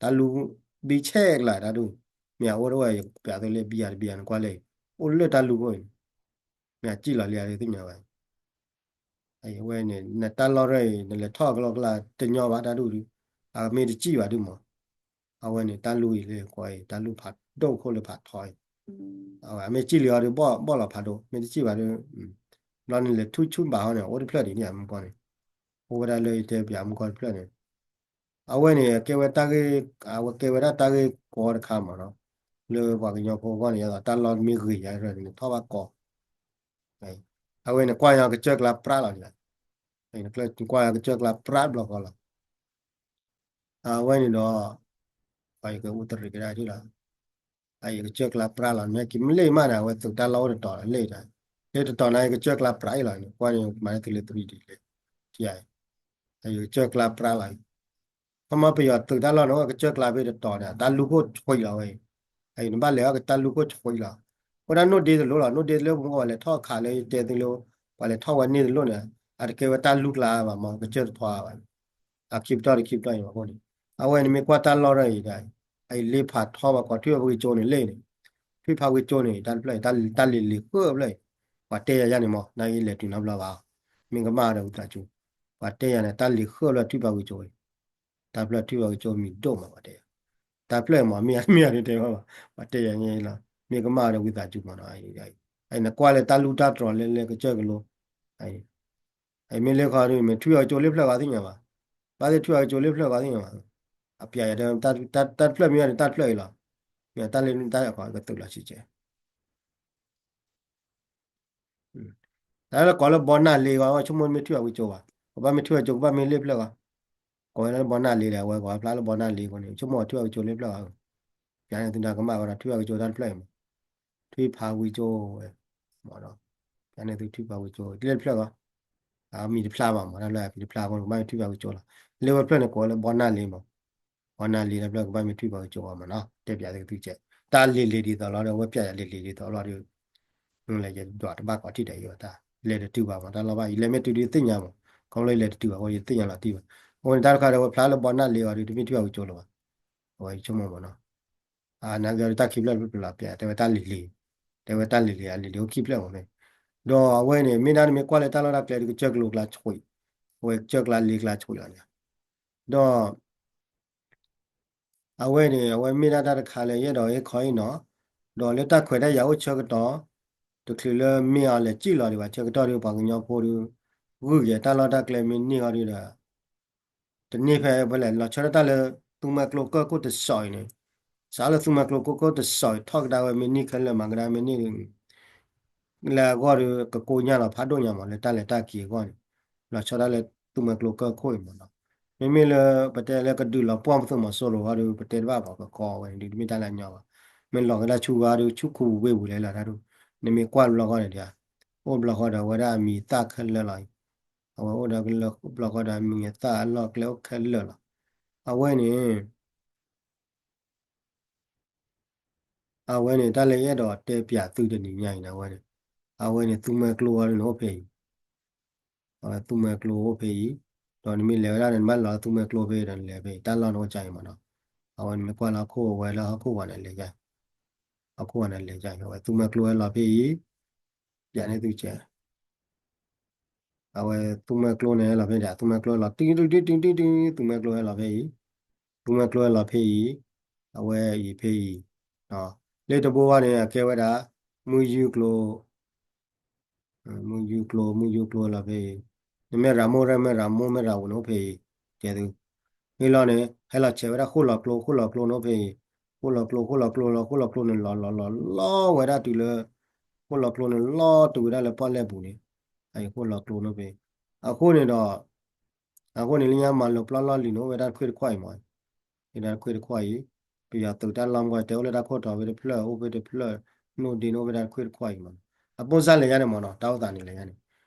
တၢ်လူၢ်ဘံဆဲးကလၤတၢ်ဒိၣ်, မ့ၢ်အအိၣ်တအိၣ်ယကပျးသုလၢဘံယၤတဘံယၤနကွၢ်လဲၣ်, အိၣ်လၢတၢ်လူၢ်ခိၣ်အံၤ, မ့ၢ်အစံၣ်လီၤလံအီၤဒီးသ့ၣ်ညါဘၣ် အဝဲန့ၣ် နတၢ်လီၢ်ရၢၢ်အံၤ နလဲၤထီၣ်ကလီကလီတညီဘၣ်တၢ်ဒူၣ်ဒုး, အမ့ၢ်တစံၣ်ဘၣ်ဒုးမး, အဝဲန့ၣ် တၢ်လူၢ်အံၤလၢကွၢ်အံၤ တၢ်လူၢ်ဖးဒိၣ်ခိၣ်လၢဖးထီအံၤ, အဝဲအမ့ၢ်စံၣ်လံအီၤဒုး ဘီၣ်လီၤဖးဒိၣ် မ့ၢ်တစံၣ်ဘၣ်ဒုး, ဘျီန့ၣ်လဲၤထူဆူၣ်ဘၣ်ဟီန့ၣ် အိၣ်တဖျၢၣ်ဒံးန့ၣ်မူကီၢ်န့ၣ်, အိၣ်ဝဲဒၣ်လၢယတဲပျးမူကီၢ်တဖျၢၣ်န့ၣ် အဝဲန့ၣ် ကဲဝဲတၢ်ဂ့ၢ် အဝဲကဲဝဲဒၣ်တၢ်ဂ့ၢ်ကီတခါမးနီၤ, လၢပှၤကညီဖိအဂီၢ်န့ၣ် ယသးတၢ်လီၢ်မ့ၢ်ဂ့ၤယၤရၢၢ်န့ၣ် ထီၣ်ဘၣ်ကီ, အဝဲန့ၣ် ကွၢ်ယၤကစၢၢ်ကျါပြးလီၤန့ၣ်, ကွၢ်ယၤကစၢၢ်ကျါပြးဘျီကီလီၤ, အဝဲန့ၣ်ဒီး ပှၤယကအိၣ်တရံးကဒါထံၣ်လီၤ, အယကစၢၢ်ကျါပြးလီၤ မ့ၢ်ကမ့ၢ်လ့ၣ်မးန့ၣ် အဝဲသုးတၢ်လီၢ်အိၣ်တတီၤလီၤလ့ၣ်ဒီး, လၢတတီၤန့ၣ် ယကစၢၢ်ကျါပြးအံၤလီၤန့ၣ် ကွၢ်န့ၣ်မၤလၢသုးလၢတရံးဒ်လဲၣ်, ယကစၢၢ်ကျါပြးလီၤ ခီမီပယီၤသုးတၢ်လီၢ်န့ၣ် အကစၢၢ်ကျါဖဲတတီၤန့ၣ် တၢ်လူၢ်ခိၣ်ဆှံလီၤဝဲအံၤ, အံၤနဘၣ်လဲၤအီၤကတၢ်လူၢ်ခိၣ်ဆှံလီၤ, အဃိဒၣ်နိၣ်ဒ့တလိၣ်လီၤ, နိၣ်ဒ့တလိၣ် ပှၤလဲၤထီၣ်ခးလၢယတဲသုလၢ ပှၤလဲၤထီၣ်ဝဲန့ၢ်တလိၣ်န့ၣ် အတကဲဝဲတၢ်လူၢ်ကျါဘၣ်မး ကစၢၢ်တထွါဘၣ်, အခံပတီၢ်တခံပတီၢ်အံၤဘၣ်အဃိန့ၣ်, အဝဲန့ၣ်မ့ၢ်ကွၢ်တၢ်လီၢ်ရၢၢ်အံၤဒၣ်အံၤ, အံၤလ့ဖးထီဘၣ်ကီးထွံၣ်ဖးဝံကၠိန့ၣ်လ့ၣ်န့ၣ်, ထွံၣ်ဖးဝံကၠိန့ၣ် တၢ်တဖျၢၣ်အံၤ တၢ်လ့ၤလ့ၤဃၢဖျၢၣ်အံၤ, ပှၤတဲယၤယၤန့ၣ်မး နာ်က့လဲၤတုၤနီတဘျီဘၣ်, မ့ၢ်ကမၣ်ဒီးဝံသးစူၤ, ပှၤတဲယၤန့ၣ် တၢ်လ့ၤဃၢဖျၢၣ်ထွံၣ်ဖးဝံကၠိအံၤ, တၢ်ဖျၢၣ်ထွံၣ်ဖးဝံကၠိမံၤဒိၣ်မးပှၤတဲယၤ, တၢ်ဖျၢၣ်အံၤမး မ့ၢ်မ့ၢ်အဒုးတဲဘၣ်ဘၣ်, ပှၤတဲယၤန့ၣ်လီၤ, မ့ၢ်ကမၣ်ဒီးဝံသးစူၤမးနီၤ, အံၤနကွၢ်လၢတၢ်လူၢ်တၢ်တြီၤလၢလၢကစၢၢ်ကလိ, အံၤမ့ၢ်လၢခီဒုး မ့ၢ်ထွံၣ်ဖးဝံကၠိလ့ၣ်ဖျၢၣ်ဂီၤသ့ၣ်ညါဘၣ်, ဘၣ်သ့ၣ်ထွံၣ်ဖးဝံကၠိလ့ၣ်ဖျၢၣ်ဂီၤသ့ၣ်ညါဘၣ်, အပျးယၤဒီး တၢ်တဖျၢၣ်မ့ၢ်ဝဲန့ၣ် တၢ်တဖျၢၣ်အံၤလီၤ, မ့ၢ်တၢ်လ့တၢ်ကီးကသုးလီၤဆံးကဲ တၢ်လၢကိးလၢဘီနၢ်လ့ဂီၤ ဆိကမိၣ်မ့ၢ်ထွံၣ်ဖးဝံကၠိဘၣ်, ကဘၣ်မ့ၢ်ထွံၣ်ဖးဝံကၠိ ကဘၣ်မ့ၢ်လ့ၣ်ဖျၢၣ်ဂီၤ, ကိးဝဲလၢဘီနၢ်လ့ဒီး အဝဲကိးဖျါလၢဘီနၢ်လ့အဃိန့ၣ် ဆိကမိၣ်ထွံၣ်ဖးဝံကၠိလ့ၣ်ဖျၢၣ်ဂီၤ, ပျးန့ၣ်သုဒီးကမၣ်ဝဲဒီးထွံၣ်ဖးဝံကၠိတၢ်တဖျၢၣ်အံၤမး, ထွံၣ်ဖးဝံကၠိဝဲ, မ့ၢ်ဒီး ပျးန့ၣ်သုထွံၣ်ဖးဝံကၠိ လ့ၣ်တဖျၢၣ်ဂီၤ, အမံၤတဖျါဘၣ်မး တၢ်လၢအမံၤတဖျါအဃိန့ၣ် ကဘၣ်မ့ၢ်ထွံၣ်ဖးဝံကၠိလီၤ, လ့ၣ်ဝဲဖျၢၣ်န့ၣ်ကိးဝဲလၢဘီနၢ်လ့မး ဘီနၢ်လ့တၢ်ဖျၢၣ်ကဘၣ်မ့ၢ်ထွံၣ်ဖးဝံကၠိအီၤမးနီၤ, တဲပျးသုကသုကဲး, တၢ်လ့ၤလ့ၤဒ်သိးလီၤဒီး အဝဲပျးယၤလ့ၤလ့ၤဒ်သိးလီၤဒီး, လဲၤယဒွးတဘၣ်ကိးထံၣ်ဒီးယိာ်တၢ်, လဲၤတတုၤဘၣ်မး တၢ်လီၢ်ဘၣ်အံၤ လဲၤမ့ၢ်တုၤဒုးသ့ၣ်ညါမး, ခီဖျိလဲၤတတုၤဘၣ်အဃိ ယသ့ၣ်ညါလီၤတံၢ်ဘၣ်, အဃိန့ၣ် တၢ်တခါဒီး အဝဲဖျါလၢဘီနၢ်လ့အီၤဒီး တမ့ၢ်ထွံၣ်ဖးဝံကၠိလၢၤဘၣ်, အဝဲဆိကမိၣ်မးနီၤ အနာ်က့ဒီးတၢ်ခံဖျၢၣ်တဖျၢၣ်လီၤ ပျးတဲဝဲတၢ်လ့ၤလ့ၤ, တဲဝဲတၢ်လ့ၤလ့ၤ အလ့ၤလ့ၤအိၣ်ခံဖျၢၣ်မးန့ၣ်, ဒီးအဝဲန့ၣ် မ့ၢ်ဒၣ်နမ့ၢ်ကွၢ်လၢတၢ်လီၢ်တၢ်ကျဲဒီး ကစၢၢ်ကလိကျါဆှံ, အဝဲကစၢၢ်ကျါလ့ကျါဆှံလီၤန့ၣ်, ဒီး အဝဲန့ၣ် အဝဲမ့ၢ်ဒၣ်တၢ်တခါလၢယအဲၣ်ဒိးဟ့ၣ်ခီဟ့ၣ်နီၤ, ဒီးလၢတၢ်ခွဲးတၢ်ယာ်အိၣ်ဆၢကတီၢ်, တချုးလၢမ့ၢ်အီၤလဲၤစံၣ်လီၤဒံးဘၣ်ဆၢကတီၢ်ဒီး ပှၤကညီဖိဒီး ဂုာ်က့ၤတၢ်လီၢ်တၢ်ကျဲမ့ၢ်န့ၢ်အီၤဒီး တန့ၢ်ဖဲဖဲလဲၣ် လီၤဆီဒၣ်တၢ်လၢ သူမှဲကျိကၢၢ်ခိၣ်တစိၤအံၤန့ၣ်, စးလၢသူမှဲကျိကၢၢ်ခိၣ်တစိၤအံၤ ထီၣ်ကဒါဝဲမ့ၢ်န့ၢ်ခဲလၢာ်မၤကဒါမ့ၢ်န့ၢ် လၢအဂီၢ်ဒီး ကကိညၢ်လီၤဖးဒိၣ်ညါမး လၢတၢ်လဲၤတၢ်က့ၤအဂီၢ်န့ၣ်, လီၤဆီဒၣ်လၢသူမှဲကျိကၢၢ်ခိၣ်အံၤမးနီၤ. မ့မ့ၢ်လၢပတဲလၢကဒုးလီၤပှီၢ်ပသိးမီၤစိရိၤအဂီၢ်ဒီး ပတဲတဘၣ်ဘၣ်ကကီဝဲန့ၣ် ဒုးတမ့ၢ်တၢ်လၢအညီဘၣ်. မ့ၢ်လီၤကဒါဆူဂၤဒီး ဆူခူပူၤဝ့ၢ်ပူၤလဲၤလီၤတၢ်ဒိၣ်, နမ့ၢ်ကွၢ်ဘျီဃီန့ၣ်ဒီး အိၣ်ဘျီဃီဒီးအဝဲဒၣ်အမံၤသၣ်ခဲလၢာ်လီၤ. အဝဲအိၣ်ဒီးကလၢဘျီဃီဒီးအမံၤအသၣ်အလီၢ်ကျဲအိၣ်ခဲလၢာ်လီၤ. အဝဲန့ၣ် အဝဲန့ၣ် တၢ်လၢယအဲၣ်ဒိးတဲပၠးသုတနံၤညါအံၤန့ၣ် အဝဲန့ၣ် အဝဲန့ၣ် သူမှဲကျိအံၤန့ၣ်အိၣ်ဖဲအံၤ, အဝဲသူမှဲကျိအိၣ်ဖဲအံၤ, ဒီးနမ့ၢ်လဲၤဝဲဒၣ်န့ၣ် နဘၣ်လီၤသူမှဲကျိဖဲဒီးနလဲၤဖဲအံၤ တၢ်လီၢ်န့ၣ်အိၣ်ကါအံၤမးနီၤ. အဝဲနမ့ၢ်ကွၢ်လၢဟီၣ်ခိၣ်ဝဲလၢဟီၣ်ခိၣ်ဝဲန့ၣ်လဲၤယါ, ဟီၣ်ခိၣ်ဝဲန့ၣ်လဲၤယါ အဝဲသူမှဲကျိဝဲလီၤဖဲအံၤ, ယၤန့ၣ်သုကဲ အဝဲသူမှဲကျိန့ၣ်ဟဲလီၤဖဲဒၣ် သူမှဲကျိဟဲလီၤ တံၢ်တံၢ်တံၢ်တံၢ်တံၢ် သူမှဲကျိဟဲလီၤဖဲအံၤ, သူမှဲကျိဟဲလီၤဖဲအံၤ, အဝဲအံၤဖဲအံၤ, လၢတဘိဝဲန့ၣ် အကဲဝဲဒၣ် မုၢ်ယူကျိ မုၢ်ယူကျိ မုၢ်ယူကျိဟဲလီၤဖဲအံၤ, နမ့ၢ်ရၤမိၢ်ရဲၣ် မ့ၢ်ရၤမိၢ် မ့ၢ်ရၤဝူၤန့ၣ်အိၣ်ဖဲအံၤ, ကဲသု, မ့ၢ်လီၤန့ၣ် ဟဲလီၤဆဲးဝဲဒၣ်ဃိၣ်လီၤကျိ ဃိၣ်လီၤကျိန့ၣ်အိၣ်ဖဲအံၤ, ဃိၣ်လီၤကျိ ဃိၣ်လီၤကျိလီၤ ဃိၣ်လီၤကျိန့ၣ်လီၤလီၤလီၤလီၤဝဲဒၣ်တုၤလၢ ဃိၣ်လီၤကျိန့ၣ်လီၤတုၤဝဲဒၣ်လၢပီၣ်လဲၣ်ပူၤန့ၣ်, အဃိၣ်လီၤကျိန့ၣ်အိၣ်ဖဲ, အဃိန့ၣ်ဒီး အဃိန့ၣ် လၢညါမၤလိၤပျီလီၢ်လံၤန့ၣ် အိၣ်ဝဲဒၣ်တခွ့ၣ်တခွါအံၤမး, အိၣ်ဝဲဒၣ်တခွ့ၣ်တခွါအံၤ, ပယီၤသုးတၢ်လီၢ်မ့ၢ်တဲအိၣ်လၢတၢ်ခိၣ်တီၤဝဲတဖျၢၣ် အိၣ်ဖဲတဖျၢၣ်, နိၣ်ဒ့န့ၣ်အိၣ်ဝဲဒၣ်တခွ့ၣ်တခွါအံၤမး, အပိၢ်စၢ်လဲၤယါန့ၣ်မးနီၤ တၢ်အိၣ်သးန့ၣ်လဲၤယါန့ၣ်,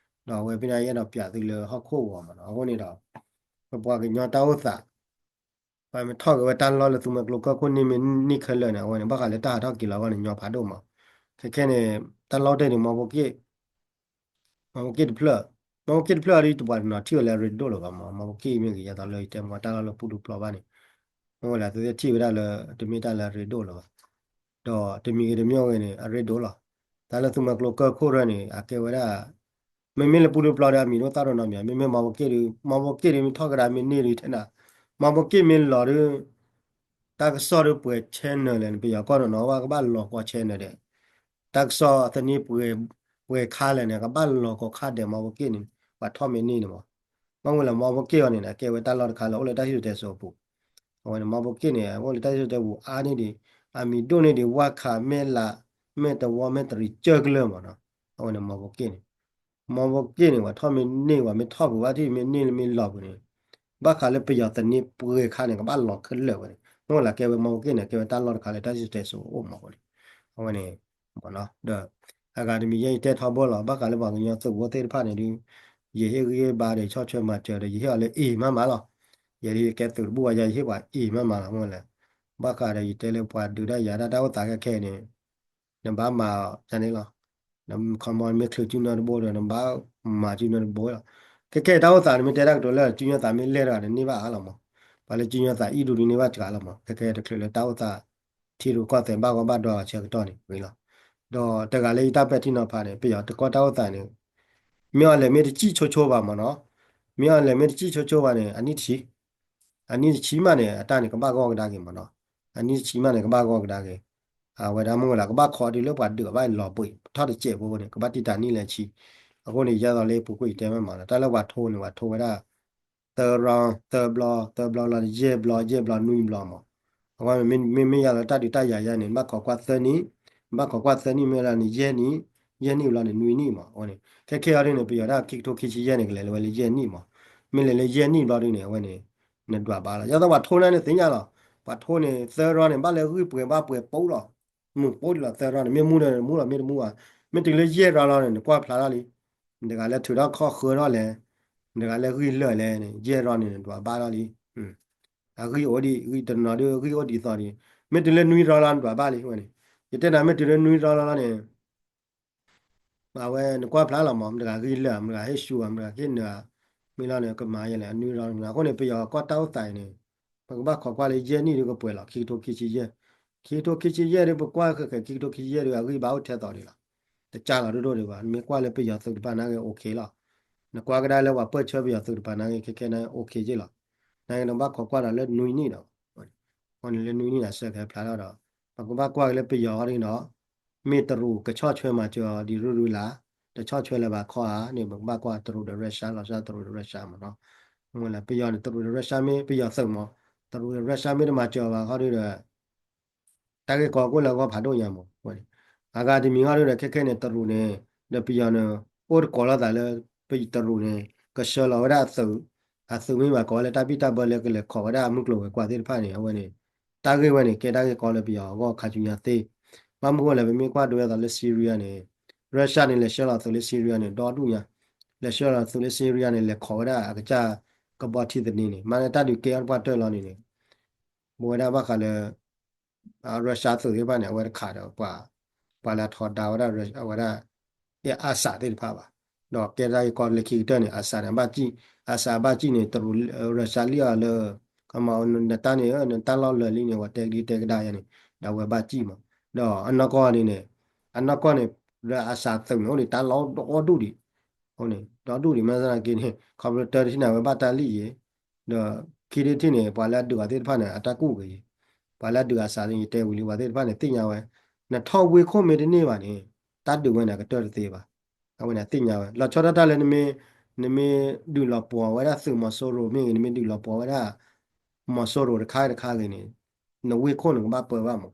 ဒီးအဝဲဖဲန့ၣ် ယအဲၣ်ဒိးပၠးသုလၢဟီၣ်ခိၣ်ဂီၤမးနီၤ အဃိန့ၣ်ဒီး ပပှၤကညီတၢ်အိၣ်သး ပမ့ၢ်ထီၣ်က့ၤဝဲတၢ်လီၢ်လၢသူမှဲကျိကၢၢ်ခိၣ်န့ၢ်မ့ၢ်န့ၢ်ခဲလၢာ်န့ၣ် အဝဲန့ၣ် ဘၣ်ဃးလၢတၢ်ဟးထီၣ်က့ၤလီၤအဂီၢ်န့ၣ် ညီဖးဒိၣ်မး, ခဲခဲန့ၣ် တၢ်လီၢ်တ့ၢ်န့ၣ် မီဖိက့ၣ် မီဖိက့ၣ်တဖျၢၣ်, မီဖိက့ၣ်တဖျၢၣ်အံၤ တပှၤတနီၤထံၣ်ဝဲလၢအရ့ဒိၣ်လၢၤဘၣ်မး, မီဖိက့ၣ်မ့ၢ်ဂ့ၤ ယသးလၢယတဲမ့ၢ်တၢ်လီၢ်လၢပူၤဒူပျီဘၣ်န့ၣ်, မ့ၢ်ဝဲလၢသုထံၣ်ဝဲဒၣ်လၢ တမ့ၢ်တၢ်လၢအရ့ဒိၣ်လၢၤဘၣ်, ဒီးတမံၤဂ့ၤတမံၤဂ့ၤန့ၣ် အရ့ဒိၣ်လီၤ. တၢ်လၢသူမှဲကျိကၢၢ်ခိၣ်ရၢန့ၣ် အကဲဝဲဒၣ် မ့မ့ၢ်လၢပူၤဒူပျီဒီးအမံၤဒိၣ်သၣ်ဒိၣ်နီတမံၤ, မ့မ့ၢ်မီဖိက့ၣ်ဒီး မီဖိက့ၣ်ဒီးမ့ၢ်ထီၣ်ကဒါမ့ၢ်န့ၢ်ဒီးထဲနၤ, မီဖိက့ၣ်မ့ၢ်လီၤဒီး တၢ်ကစီၣ်ဒီးပှဲၤ channel လဲၣ်န့ၣ် ပယီၤကီၢ်နီၢ်နီၢ်ဝဲကဘၣ်လီၤကိး channel ဒဲး, တၢ်ကစီၣ်သန့ပှဲၤ ပှဲၤခါလဲၣ်န့ၣ် ကဘၣ်လီၤကိးခါဒဲး မီဖိက့ၣ်န့ၣ် ပှၤထီၣ်မ့ၢ်န့ၢ်န့ၣ်မး, ဘၣ်မနုၤလဲၣ် မီဖိက့ၣ်အံၤန့ၣ် အကဲဝဲတၢ်လီၢ်တခါလၢအိၣ်လၢတၢ်စံၣ်စိၤတဲစိၤအပူၤ, အဝဲန့ၣ် မီဖိက့ၣ်န့ၣ် အိၣ်လၢတၢ်စံၣ်စိၤတဲစိၤပူၤအါန့ၢ်ဒံး, အမံၤဒိၣ်န့ၢ်ဒံး ဝၣ်ခး မဲၢ်လး မဲၢ်တဝီ မဲၢ်တရံး ကၢၢ်ကလၢာ်မးနီၤ, အဝဲန့ၣ် မီဖိက့ၣ်န့ၣ် မီဖိက့ၣ်န့ၣ် ပှၤထီၣ်မ့ၢ်န့ၢ် ပှၤမ့ၢ်ထီၣ်ပှဲၤဘၣ်ထံၣ်မ့ၢ်န့ၢ်လၢမ့ၢ်လီၤပှဲၤန့ၣ်, ဘၣ်ဃးလၢပယီၤသန့ပှဲၤခါန့ၣ် ကဘၣ်လီၤခဲလၢာ်ဝဲန့ၣ်, မ့ၢ်လၢကဲဝဲမီဖိက့ၣ်န့ၣ် ကဲဝဲတၢ်လီၢ်တခါလၢတၢ်စံၣ်စိၤတဲစိၤအိၣ်မးဝဲန့ၣ်, အဝဲန့ၣ် ဒီး အဂၤတမံၤယဲအံၤတဲထီဘိလီၤ ဘၣ်ဃးလၢပှၤကညီသုးဖိသ့ၣ်တဖၣ်န့ၣ်ဒုး ယဟ့ၣ်ဂံၢ်ဟ့ၣ်ဘါဒီး ဆီၣ်ထွဲမၤစၢၤဒီး ယဟ့ၣ်အီၤလၢအ့ၣ်မးမးလီၤ, ယဲဒၣ်ယကဲသုးတဘူၣ်ဝဲယၤ ယဟ့ၣ်ပှၤအ့ၣ်မးမးလီၤ မ့ၢ်လဲၣ်, ဘၣ်ဃးဒီးယတဲလၢပှၤဒုးတၢ်ယၤတၢ်တၢ်အိၣ်သးခဲခဲအံၤန့ၣ် နဘၣ်မၤအီၤန့ၣ်လီၤ, နခီမီမ့ၢ်ချုးစုနီတဘိဒီး နဘၣ်မၤစုနီတဘိလီၤ, ခဲခဲအံၤတၢ်အိၣ်သးန့ၣ်မ့ၢ်တဲတၢ်ကတိၤလၢ စုညီသးမ့ၢ်လဲၢ်တဂၤန့ၣ် န့ၢ်ဘၣ်အါလီၤမး, ပှၤလၢစုညီသးအံၣ်ဒူဒုးန့ၢ်ဘၣ်စှၤလီၤမး, ခဲခဲတချုးလၢတၢ်အိၣ်သး ထံရူၢ်ကီၢ်သဲးဘၣ်ဂီၢ်ဘၣ်ဒွါအဆၢကတီၢ်န့ၣ်ဝံၤလီၤ, ဒီးတဂၤလၢယတၢ်ပဲာ်ထံနီၤဖးန့ၣ် ပယီၤတကီၢ်တၢ်အိၣ်သးန့ၣ် မ့ၢ်အီၤလဲၤမ့ၢ်တစံၣ်ဆိဆိဘၣ်မးနီၤ, မ့ၢ်အီၤလဲၤမ့ၢ်တစံၣ်ဆိဆိဘၣ်န့ၣ် အနံၣ်တဆံ အနံၣ်တဆံမးန့ၣ် အတၢ်န့ၣ်ကဘၣ်ဂီၢ်ကဒါက့ၤမးနီၤ, အနံၣ်တဆံမးန့ၣ် ကဘၣ်ဂီၢ်ကဒါက့ၤ, အဝဲဒၣ်မ့ၢ်ဝဲလၢ ကဘၣ်ခိးဒ်လၢပှၤဒုးအီၤဘၣ်လီၤပှံၤ ထီၣ်တစဲးဖိန့ၣ် ကဘၣ်တံာ်တာ်နံၣ်လၢဆံ, အဃိန့ၣ် ယဲသိးလၢပူၤကွံာ်ယတဲမ့ၢ်မးနီၤ တၢ်လၢပှၤထိန့ၣ် ပှၤထိဝဲဒၣ် သၢ round သၢဘျီ သၢဘျီလီၤန့ၣ် ယဲၢ်ဘျီ ယဲၢ်ဘျီနွံဘျီမး, အဃိမ့မ့ၢ်ယဲသိးလၢတၢ်ဒုးတၢ်ယၤယဲန့ၣ် ဘၣ်ခိးကွၢ်သၢနံၣ်, ဘၣ်ခိးကွၢ်သၢနံၣ်မ့ၢ်လီၤန့ၣ် ယဲၢ်နံၣ်, ယဲၢ်နံၣ်ဘျီန့ၣ် နွံနံၣ်မး, အဃိန့ၣ် ခဲခဲအံၤဒ်န့ၣ် ပယီၤဒၣ်ခံကထိခံဆံယဲၢ်န့ၣ် ကလဲၤလၢဝဲလၢယဲၢ်နံၣ်မး, မ့ၢ်လဲၤလၢယဲၢ်နံၣ်ဘျီဒ်န့ၣ် အဝဲန့ၣ် နဒွးဘၣ်လီၤ, ယဲသိးပှၤထိန့ၣ်န့ၣ်သ့ၣ်ညါလီၤ, ပှၤထိန့ၣ် သၢ round န့ၣ် ဘၣ်လဲၤဂံၢ်ပှဲၤဘၣ်ပှဲၤပိလီၤ, မုၢ်ပိဒ်လီၤ သၢ round န့ၣ် မ့ၢ်မူဒီးမူလီၤ မ့ၢ်တမူဘၣ်, မ့ၢ်တုၤလၢယဲၢ် round လီၤန့ၣ် နကွၢ်ဖျါထီၣ်လံ, နတဂၤလၢထုးထီၣ်ခီၣ်ဃၢထီၣ်လဲၣ်, နတဂၤလၢဂံၢ်လၢာ်လဲၣ်န့ၣ် ယဲၢ် round န့ၣ် နဒွးဘၣ်ထီၣ်လံ, အဂံၢ်အိၣ်ဒံး ဂံၢ်တနီၤဒ်ဂံၢ်အိၣ်ဒ်သိးဒံး, မ့ၢ်တုၤလၢနွံ round လီၤ နဒွးဘၣ်လံဝဲန့ၣ်, ယတဲနၤမ့ၢ်တုၤလၢနွံ round လီၤလီၤန့ၣ် အဝဲနကွၢ်ဖျါလီၤမး မတဂၤဂံၢ်လၢာ် မတဂၤဟ့ၣ်ဆူၣ် မတဂၤဟ့ၣ်နၢၤ, မ့ၢ်လီၤန့ၣ် ကမၤယဲလဲၣ် အနွံ round န့ၣ် အဃိန့ၣ် ပယီၤကီၢ်တၢ်အိၣ်သးအံၤန့ၣ် ပကဘၣ်ခိးကွၢ်လၢယဲၢ်နံၣ်ဒီးကပှဲၤလီၤ ခံကထိခံဆံယဲၢ်, ခံကထိခံဆံယဲၢ်ဒီး ပကွၢ်ဃဲၤဃဲၤ ခံကထိခံဆံယဲၢ်ဒီး အဂံၢ်ဘါအိၣ်ထဲသိးဒံးလီၤ, တကၢ်လီၤဒိၣ်ဒိၣ်ဒံးဘၣ်, နမ့ၢ်ကွၢ်လၢပယီၤသုးတပၤနာ်က့ okay လီၤ, နကွၢ်ကဒါလၢပှၤပၢၢ်ဆၢပယီၤသုးတပၤနာ်က့ ခဲခဲန့ၣ် okay က့လီၤ, နာ်က့နဘၣ်ခိးကွၢ်ဒီးလၢနွံနံၣ်ဒီး အဃိန့ၣ်လၢနွံနံၣ်ဒီး ဆၢကဟဲဖျါထီၣ်ဒီး ပကဘၣ်ကွၢ်က့ၤလၢပယီၤအီၤဒ်န့ၣ်ဒီး မ့ၢ်တရူးကဆီၣ်ထွဲမၤစၢၤအီၤဒ်ရူၢ်ရူၢ်လၢ်, တ တဆီၣ်ထွဲလၢၤဘၣ်ခီဧါန့ၣ် ပကဘၣ်ကွၢ်တရူးဒီး Russia လီၤဆီတရူးဒီး Russia မ့ၢ်နီၤ. မ့ၢ်လၢပယီၤန့ၣ် တရူးဒီး Russia မ့ၢ်ပယီၤသုးမး, တရူးဒီး Russia မ့ၢ်တမၤစၢၤဘၣ်ခီဒုဒီး တၢ်ဂ့ၢ်ကီကိၣ်လၢအဂီၢ်ဖးဒိၣ်ညါမး. အဂၤတမံၤဂီၢ်ဒုဒီး ခဲခဲန့ၣ် တရူးန့ၣ် ဒီးပယီၤန့ၣ် အိၣ်တကိးလိာ်သးလၢ တရူးန့ၣ် ကဆှၢလီၤဝဲဒၣ်အသုး, အသုးမ့ၢ်ဘၣ်ကိးလၢတၢ်ဘံၣ်တၢ်ဘၢလၢကလဲၤခိးဝဲဒၣ်အမုၢ်ကျိၤဝဲၤကွာ်သ့ၣ်တဖၣ်န့ၣ် အဝဲန့ၣ် တၢ်ဂ့ၢ်ဝဲန့ၣ် ကဲတၢ်ဂ့ၢ်ကီလၢပယီၤအဂီၢ်ခါဆူညါသ့. ဘၣ်မနုၤဃိလဲၣ် ပမ့ၢ်ကွၢ်ဒိဝဲအသးလၢ Syria န့ၣ် Russia န့ၣ် လဲၤဆှၢလီၤသုးလၢ Syria န့ၣ် ဒီဒူၣ်ညါ, လဲၤဆှၢလီၤသုးလၢ Syria န့ၣ် လဲၤခိးဝဲဒၣ်အကစၢ်ကဘီထံသန့န့ၣ် မ့ၢ်လၢတၢ်ဒုးကဲအီၣ်တပှၢ်တၢၢ်လီၤန့ၣ်န့ၣ် ပဝဲဒၣ်ဘၣ်ဃးလၢ Russia သုးသ့ၣ်တဖၣ်န့ၣ် အဝဲတခးဒီး ပှၤလၢအထီဒါဝဲဒၣ် အဝဲဒၣ် Assad သ့ၣ်တဖၣ်ဘၣ်. ဒီးကဲတၢ်ဂ့ၢ်ကီလၢခံကတၢၢ်န့ၣ် Assad န့ၣ် အဘၣ်စံၣ်, Assad အဘၣ်စံၣ်န့ၣ် တရူး Russia လံၣ်အီၤလၢ ကမၤနတၢ်န့ၣ် နတၢ်လီၢ်လၢာ်လံန့ၣ် ပှၤတဲကဒံတဲကဒါယါန့ၣ် ဒီးအဝဲဘၣ်စံၣ်မး. ဒီးအနီၢ်ကီၢ်န့ၣ်န့ၣ် အနီၢ်ကီၢ်န့ၣ် လၢ Assad သုးန့ၣ် အိၣ်န့ၣ် တၢ်လီၢ်ဒီဒူၣ်ဒံး, အိၣ်န့ၣ် ဒီဒူၣ်ဒံး မ့ၢ်သနာ်က့န့ၣ် ခီဖျိတၢတထံၣ်န့ၣ် အဝဲဘၣ်တၢ်လံၣ်ယဲ ဒီးခံထံၣ်တထံၣ်န့ၣ် ပှၤလၢအဒုးအီၤသ့ၣ်တဖၣ်န့ၣ် အတၢ်ကူၣ်က့ၤယဲ, ပှၤလၢအဒုး Assad န့ၣ် ယတဲဝံၤလံ ပှၤသ့ၣ်တဖၣ်န့ၣ် သ့ၣ်ညါဝဲ, နထီၣ်ဝ့ၢ်ခိၣ်မ့ၢ်တန့ၢ်ဘၣ်န့ၣ် တၢ်ဒုးဝဲန့ၣ် အကတၢၢ်တသ့ဘၣ်. အဝဲန့ၣ်သ့ၣ်ညါဝဲ လီၤဆီဒၣ်တၢ်လၢနမ့ၢ်, နမ့ၢ်ဒုးလီၤပှီၤဝဲဒၣ်သုးမီၤစိရိၤမ့ၢ်ဂ့ၤ နမ့ၢ်ဒုးလီၤပှီၤဝဲဒၣ် မီၤစိရိၤတခါတခါဂ့ၤန့ၣ် နဝ့ၢ်ခိၣ်န့ၣ်ကဘၣ်ပၢဘၣ်မး.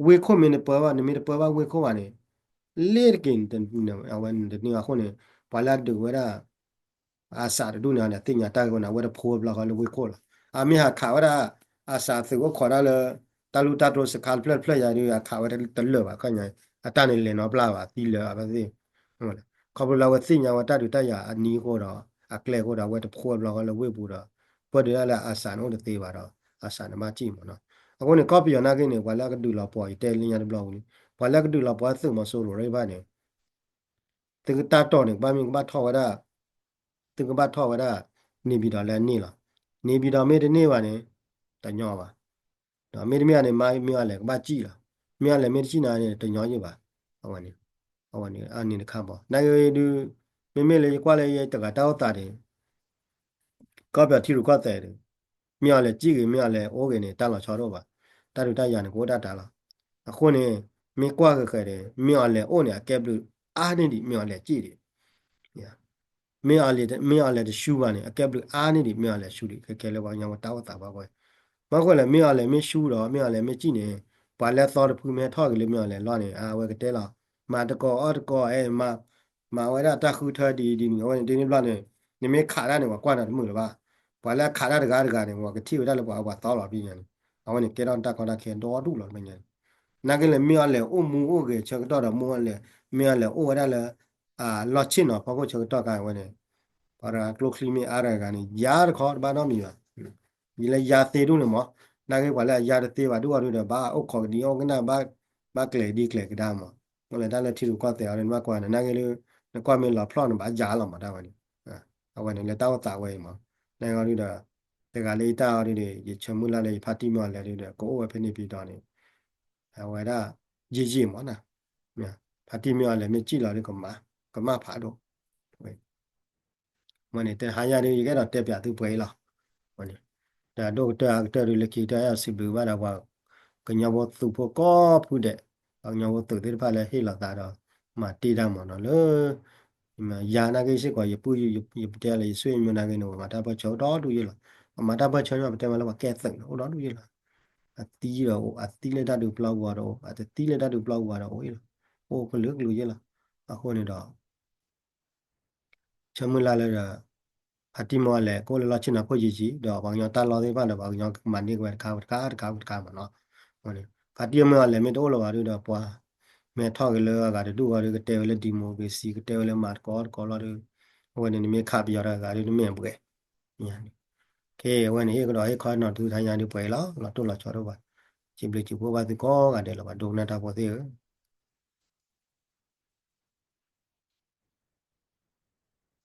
ဝ့ၢ်ခိၣ်မ့ၢ်နပၢဘၣ် နမ့ၢ်တပၢဘၣ်ဝ့ၢ်ခိၣ်ဘၣ်န့ၣ် လ့တက့ၢ် အဝဲန့ၣ်တန့ၢ်အဃိန့ၣ် ပှၤလၢအဒုးဝဲဒၣ် Assad တဒူၣ်န့ၣ် သ့ၣ်ညါတၢ်ဂ့ၢ်ဝဲန့ၣ် အဝဲတဖိအဘျီဃီလၢဝ့ၢ်ခိၣ်လီၤ. အမ့ၢ်ဟးခးဝဲဒၣ် Assad သုးအိၣ်ခိးဒၣ်လၢ တၢ်လူၢ်တၢ်တြီစခါတဖျၢၣ်တဖျၢၣ်ယါဒီး အခးဝဲတလၢာ်ဘၣ်ခီညါ, အတၢ်န့ၣ်လဲၤနီတဘျီဘၣ် သံလၢာ်အဘၣ်သ့ၣ် ခီဖျိလၢအဝဲသ့ၣ်ညါဝဲတၢ်ဒုးတၢ်ယၤအနံၤအဃိဒီး အကျဲအဃိဒီး အဝဲတဖိအဘျီဃီလၢဝ့ၢ်ပူၤဒီး ပၢဒုးတၢ်လၢ Assad န့ၣ်အိၣ်တသ့ဘၣ်ဒီး Assad န့ၣ်ဘၣ်စံၣ်မးနီၤ. အဃိန့ၣ် ကီၢ်ပယီၤနာ်က့န့ၣ် ပှၤလၢအကဒုးလီၤပှီၤ ယတဲလၢညါတဘျီဝံၤလံ, ပှၤလၢအကဒုးလီၤပှီၤသုးမီၤစိရိၤသ့ၣ်တဖၣ်န့ၣ် သုကတၢ်တီၢ်န့ၣ် ကဘၣ်မ့ၢ်ကဘၣ်ထီၣ်ဝဲဒၣ်, သုကဘၣ်ထီၣ်ဝဲဒၣ် နေပြည်တော် လၢအန့ၢ်လီၤ. နေပြည်တော် မ့ၢ်တန့ၢ်ဘၣ်န့ၣ် တညီဘၣ်. ဒီးမ့တမ့ၢ်န့ၣ် မ့ၢ်အီၤလဲၣ်ကဘၣ်စံၣ်လီၤ. မ့ၢ်အီၤလဲၣ်မ့ၢ်တစံၣ်နၤန့ၣ် တညီယ့ၢ်ဘၣ်. အဝဲန့ၣ်, အဝဲန့ၣ် အန့ၣ်တခါဘၣ်. နာ်က့ဒုး မ့မ့ၢ်လၢယကွၢ်လၢယတဂၤတၢ်အိၣ်သးန့ၣ် ကီၢ်ပယီၤထံရူၢ်ကီၢ်သဲးန့ၣ် မ့ၢ်အီၤလဲၣ်စံၣ်ဂ့ၤ မ့ၢ်အီၤလဲၣ်အိၣ်ဂ့ၤန့ၣ် တၢ်လီၤဆီတအိၣ်ဘၣ်. တၢ်ဒုးတၢ်ယၤန့ၣ် ကအိၣ်ဒၣ်တၢ်လီၤ. အဃိန့ၣ် မ့ၢ်ကွၢ်ဃဲၤဃဲၤန့ၣ် မ့ၢ်အီၤလဲၣ်အိၣ်န့ၣ် အကဲဘျုးအါန့ၢ်ဒံး မ့ၢ်အီၤလဲၣ်စံၣ်ဒံး မ့ၢ်အီၤလဲၣ်, မ့ၢ်အီၤလဲၣ်တဆူဘၣ်န့ၣ် အကဲဘျုးအါန့ၢ်ဒံး မ့ၢ်အီၤလဲၣ်ဆူဒံး ခဲခဲလၢပှၤကညီတၢ်အိၣ်သးဘၣ်ဝဲ. ဘၣ်ဃိလဲၣ် မ့ၢ်အီၤလဲၣ်မ့ၢ်ဆူဒီး မ့ၢ်အီၤလဲၣ်မ့ၢ်စံၣ်န့ၣ် ပှၤလၢအသီတဖုမ့ၢ်ဟဲထီၣ်က့ၤလၢမ့ၢ်အီၤလဲၣ်လီၢ်န့ၣ် အဝဲကတဲလီၤ မၤတကိးအီၣ်တကိး အဲ မၤဝဲဒၣ်တၢ်ဃုထၢဒ်အံၤဒ်နုၤ အဝဲန့ၣ်ဒ်န့ၣ်ဘျီန့ၣ် နမ့ၢ်ခးတၢ်န့ၣ် ပှၤကွၢ်နၤတမုာ်လၢၤဘၣ်. ပှၤလၢအခးတၢ်တဂၤတဂၤန့ၣ် ပှၤကထံၣ်ဝဲဒၣ်လၢပှၤအဝဲသီလီၤဖဲညါန့ၣ် အဝဲန့ၣ်ကဲထီၣ်တၢ်ကီတၢ်ခဲဒီဒူၣ်လီၤဖဲညါန့ၣ်. နာ်က့လဲၣ် မ့ၢ်အီၤလဲၣ်အိၣ်မူအိၣ်ဂဲၤဆၢကတီၢ်ဒီး မ့ၢ်အီၤလဲၣ် မ့ၢ်အီၤလဲၣ်အိၣ်ဝဲဒၣ်လၢ လီၢ်ဆ့ၣ်နီၤဖီခိၣ်ဆၢကတီၢ်ခါဝဲန့ၣ် ပှၤတဂၤကျိချံမ့ၢ်အါတဂၤန့ၣ် ယၤတခီတဘၣ်နီတမံၤဘၣ်. ယလၢယၤသ့ဒူၣ်န့ၣ်မး နာ်က့ပှၤလၢအယၤတသ့ဘၣ်ဒူၣ်အီၤဒုဒီး ဘၣ်အိၣ်ခိးကဒံအိၣ်ကနၣ် ဘၣ်ကျဲၤကဒံကျဲၤကဒါမး. မ့ၢ်လၢတၢ်လၢထံရူၢ်ကီၢ်သဲးအီၤဒု နဘၣ်ကွၢ်န့ၣ် နာ်က့ဒု နကွၢ်မ့ၢ်လီၤဖျီၣ်န့ၣ် ဘၣ်ယၤလီၤမးတၢ်ဝဲန့ၣ် အဝဲန့ၣ်လၢတၢ်အိၣ်သးဝဲအံၤမး နာ်က့ဒုဒီး တဂၤလၢယတၢ်အီၤဒုဒီး ယဆၢမုၢ်လၢ်လၢယဖါတံၢ်မ့ၢ်အီၤလဲၣ်ဒုဒီး ကအိၣ်ဝဲဖဲန့ၣ်ပံၤဒီးန့ၣ် အဝဲဒၣ် ယံာ်ယံာ်မးနၤ ဖါတံၢ်မ့ၢ်အီၤလဲၣ်မ့ၢ်စံၣ်လီၤဒု ကမၣ်ဖးဒိၣ် မ့ၢ်န့ၣ် တဟါညါဒု ယကအဲၣ်ဒိးတဲပၠးသုပှဲၤအံၤလီၤ. တၢ်ဒိၣ်ကတၢၢ်အါကတၢၢ်ဒု လၢခံကတၢၢ်အဲၣ်ဒိးစံးဘျုးဘၣ်ဒီးပှၤ ကညီဖိသုးဖိကိးဖုဒဲး ပှၤကညီဖိသုးသ့ၣ်တဖၣ်လၢဟ့ၣ်လီၤသးဒီး မၤတ့ၢ်တၢ်မၤနီၤလၢ ယၤနာ်က့စ့ၢ်ကီး ယပုၢ်ယပတဲလၢယဆွေမျိုးနာ်က့န့ၣ် ပမၤတၢ်ပၢၢ်ဆၢအိၣ်ဒီဒူၣ်ယ့ၢ်လီၤ. ပမၤတၢ်ပၢၢ်ဆၢန့ၣ် ပတဲမးလၢပှၤကဲသုးန့ၣ် အိၣ်ဒီဒူၣ်ယ့ၢ်လီၤ. အသံဒီးအိၣ် အသံလၢတၢ်ဒုးပျီပူၤဒီးအိၣ် အတသံလၢတၢ်ဒုးပျီပူၤဒီးအိၣ်ယ့ၢ်လီၤ. အိၣ်ကလုာ်ကလုာ်ယ့ၢ်လီၤ. အဃိန့ၣ်ဒီး ဆၢမုၢ်လၢ်လၢဒီး ဖါတံၢ်မ့ၢ်အီၤလဲၣ် ကအိၣ်လၢလီၢ်ဆ့ၣ်နီၤခိၣ်ယံာ်ယံာ် ဒီးပှၤကညီတၢ်လီၢ်သ့ၣ်တဖၣ်ဒီး ပှၤကညီကမၤန့ၢ်က့ၤဝဲတခါတခါတခါတခါမးနီၤ. ဖါတံၢ်မ့ၢ်အီၤလဲၣ်မ့ၢ်တအိၣ်လၢၤဘၣ်ဒုဒီး ပှၤမ့ၢ်ထီၣ်က့ၤလၢအဂၤတဒူၣ်အီၤဒု ကတဲဝဲလၢ democracy ကတဲဝဲလၢမၤတကိးတကိးလီၤဒု အဝဲန့ၣ် နမ့ၢ်ခးပယီၤတဂၤဒု နမ့ၢ်အဘှဲၣ် ခဲအံၤအဝဲန့ၣ် ဟ့ၣ်ကဒီးဟ့ၣ်ခီနီၤသုတဟါညါဒုပှဲၤအံၤလီၤ. လီၤတိၢ်လီၤဆီဒိၣ်ဘၣ်. စံးဘျုးစံးဖှိၣ်ဘၣ်သုကိးဂၤဒဲးလၢပှၤဒိကနၣ်တၢ်ဖိသ့ၣ်ဧၢ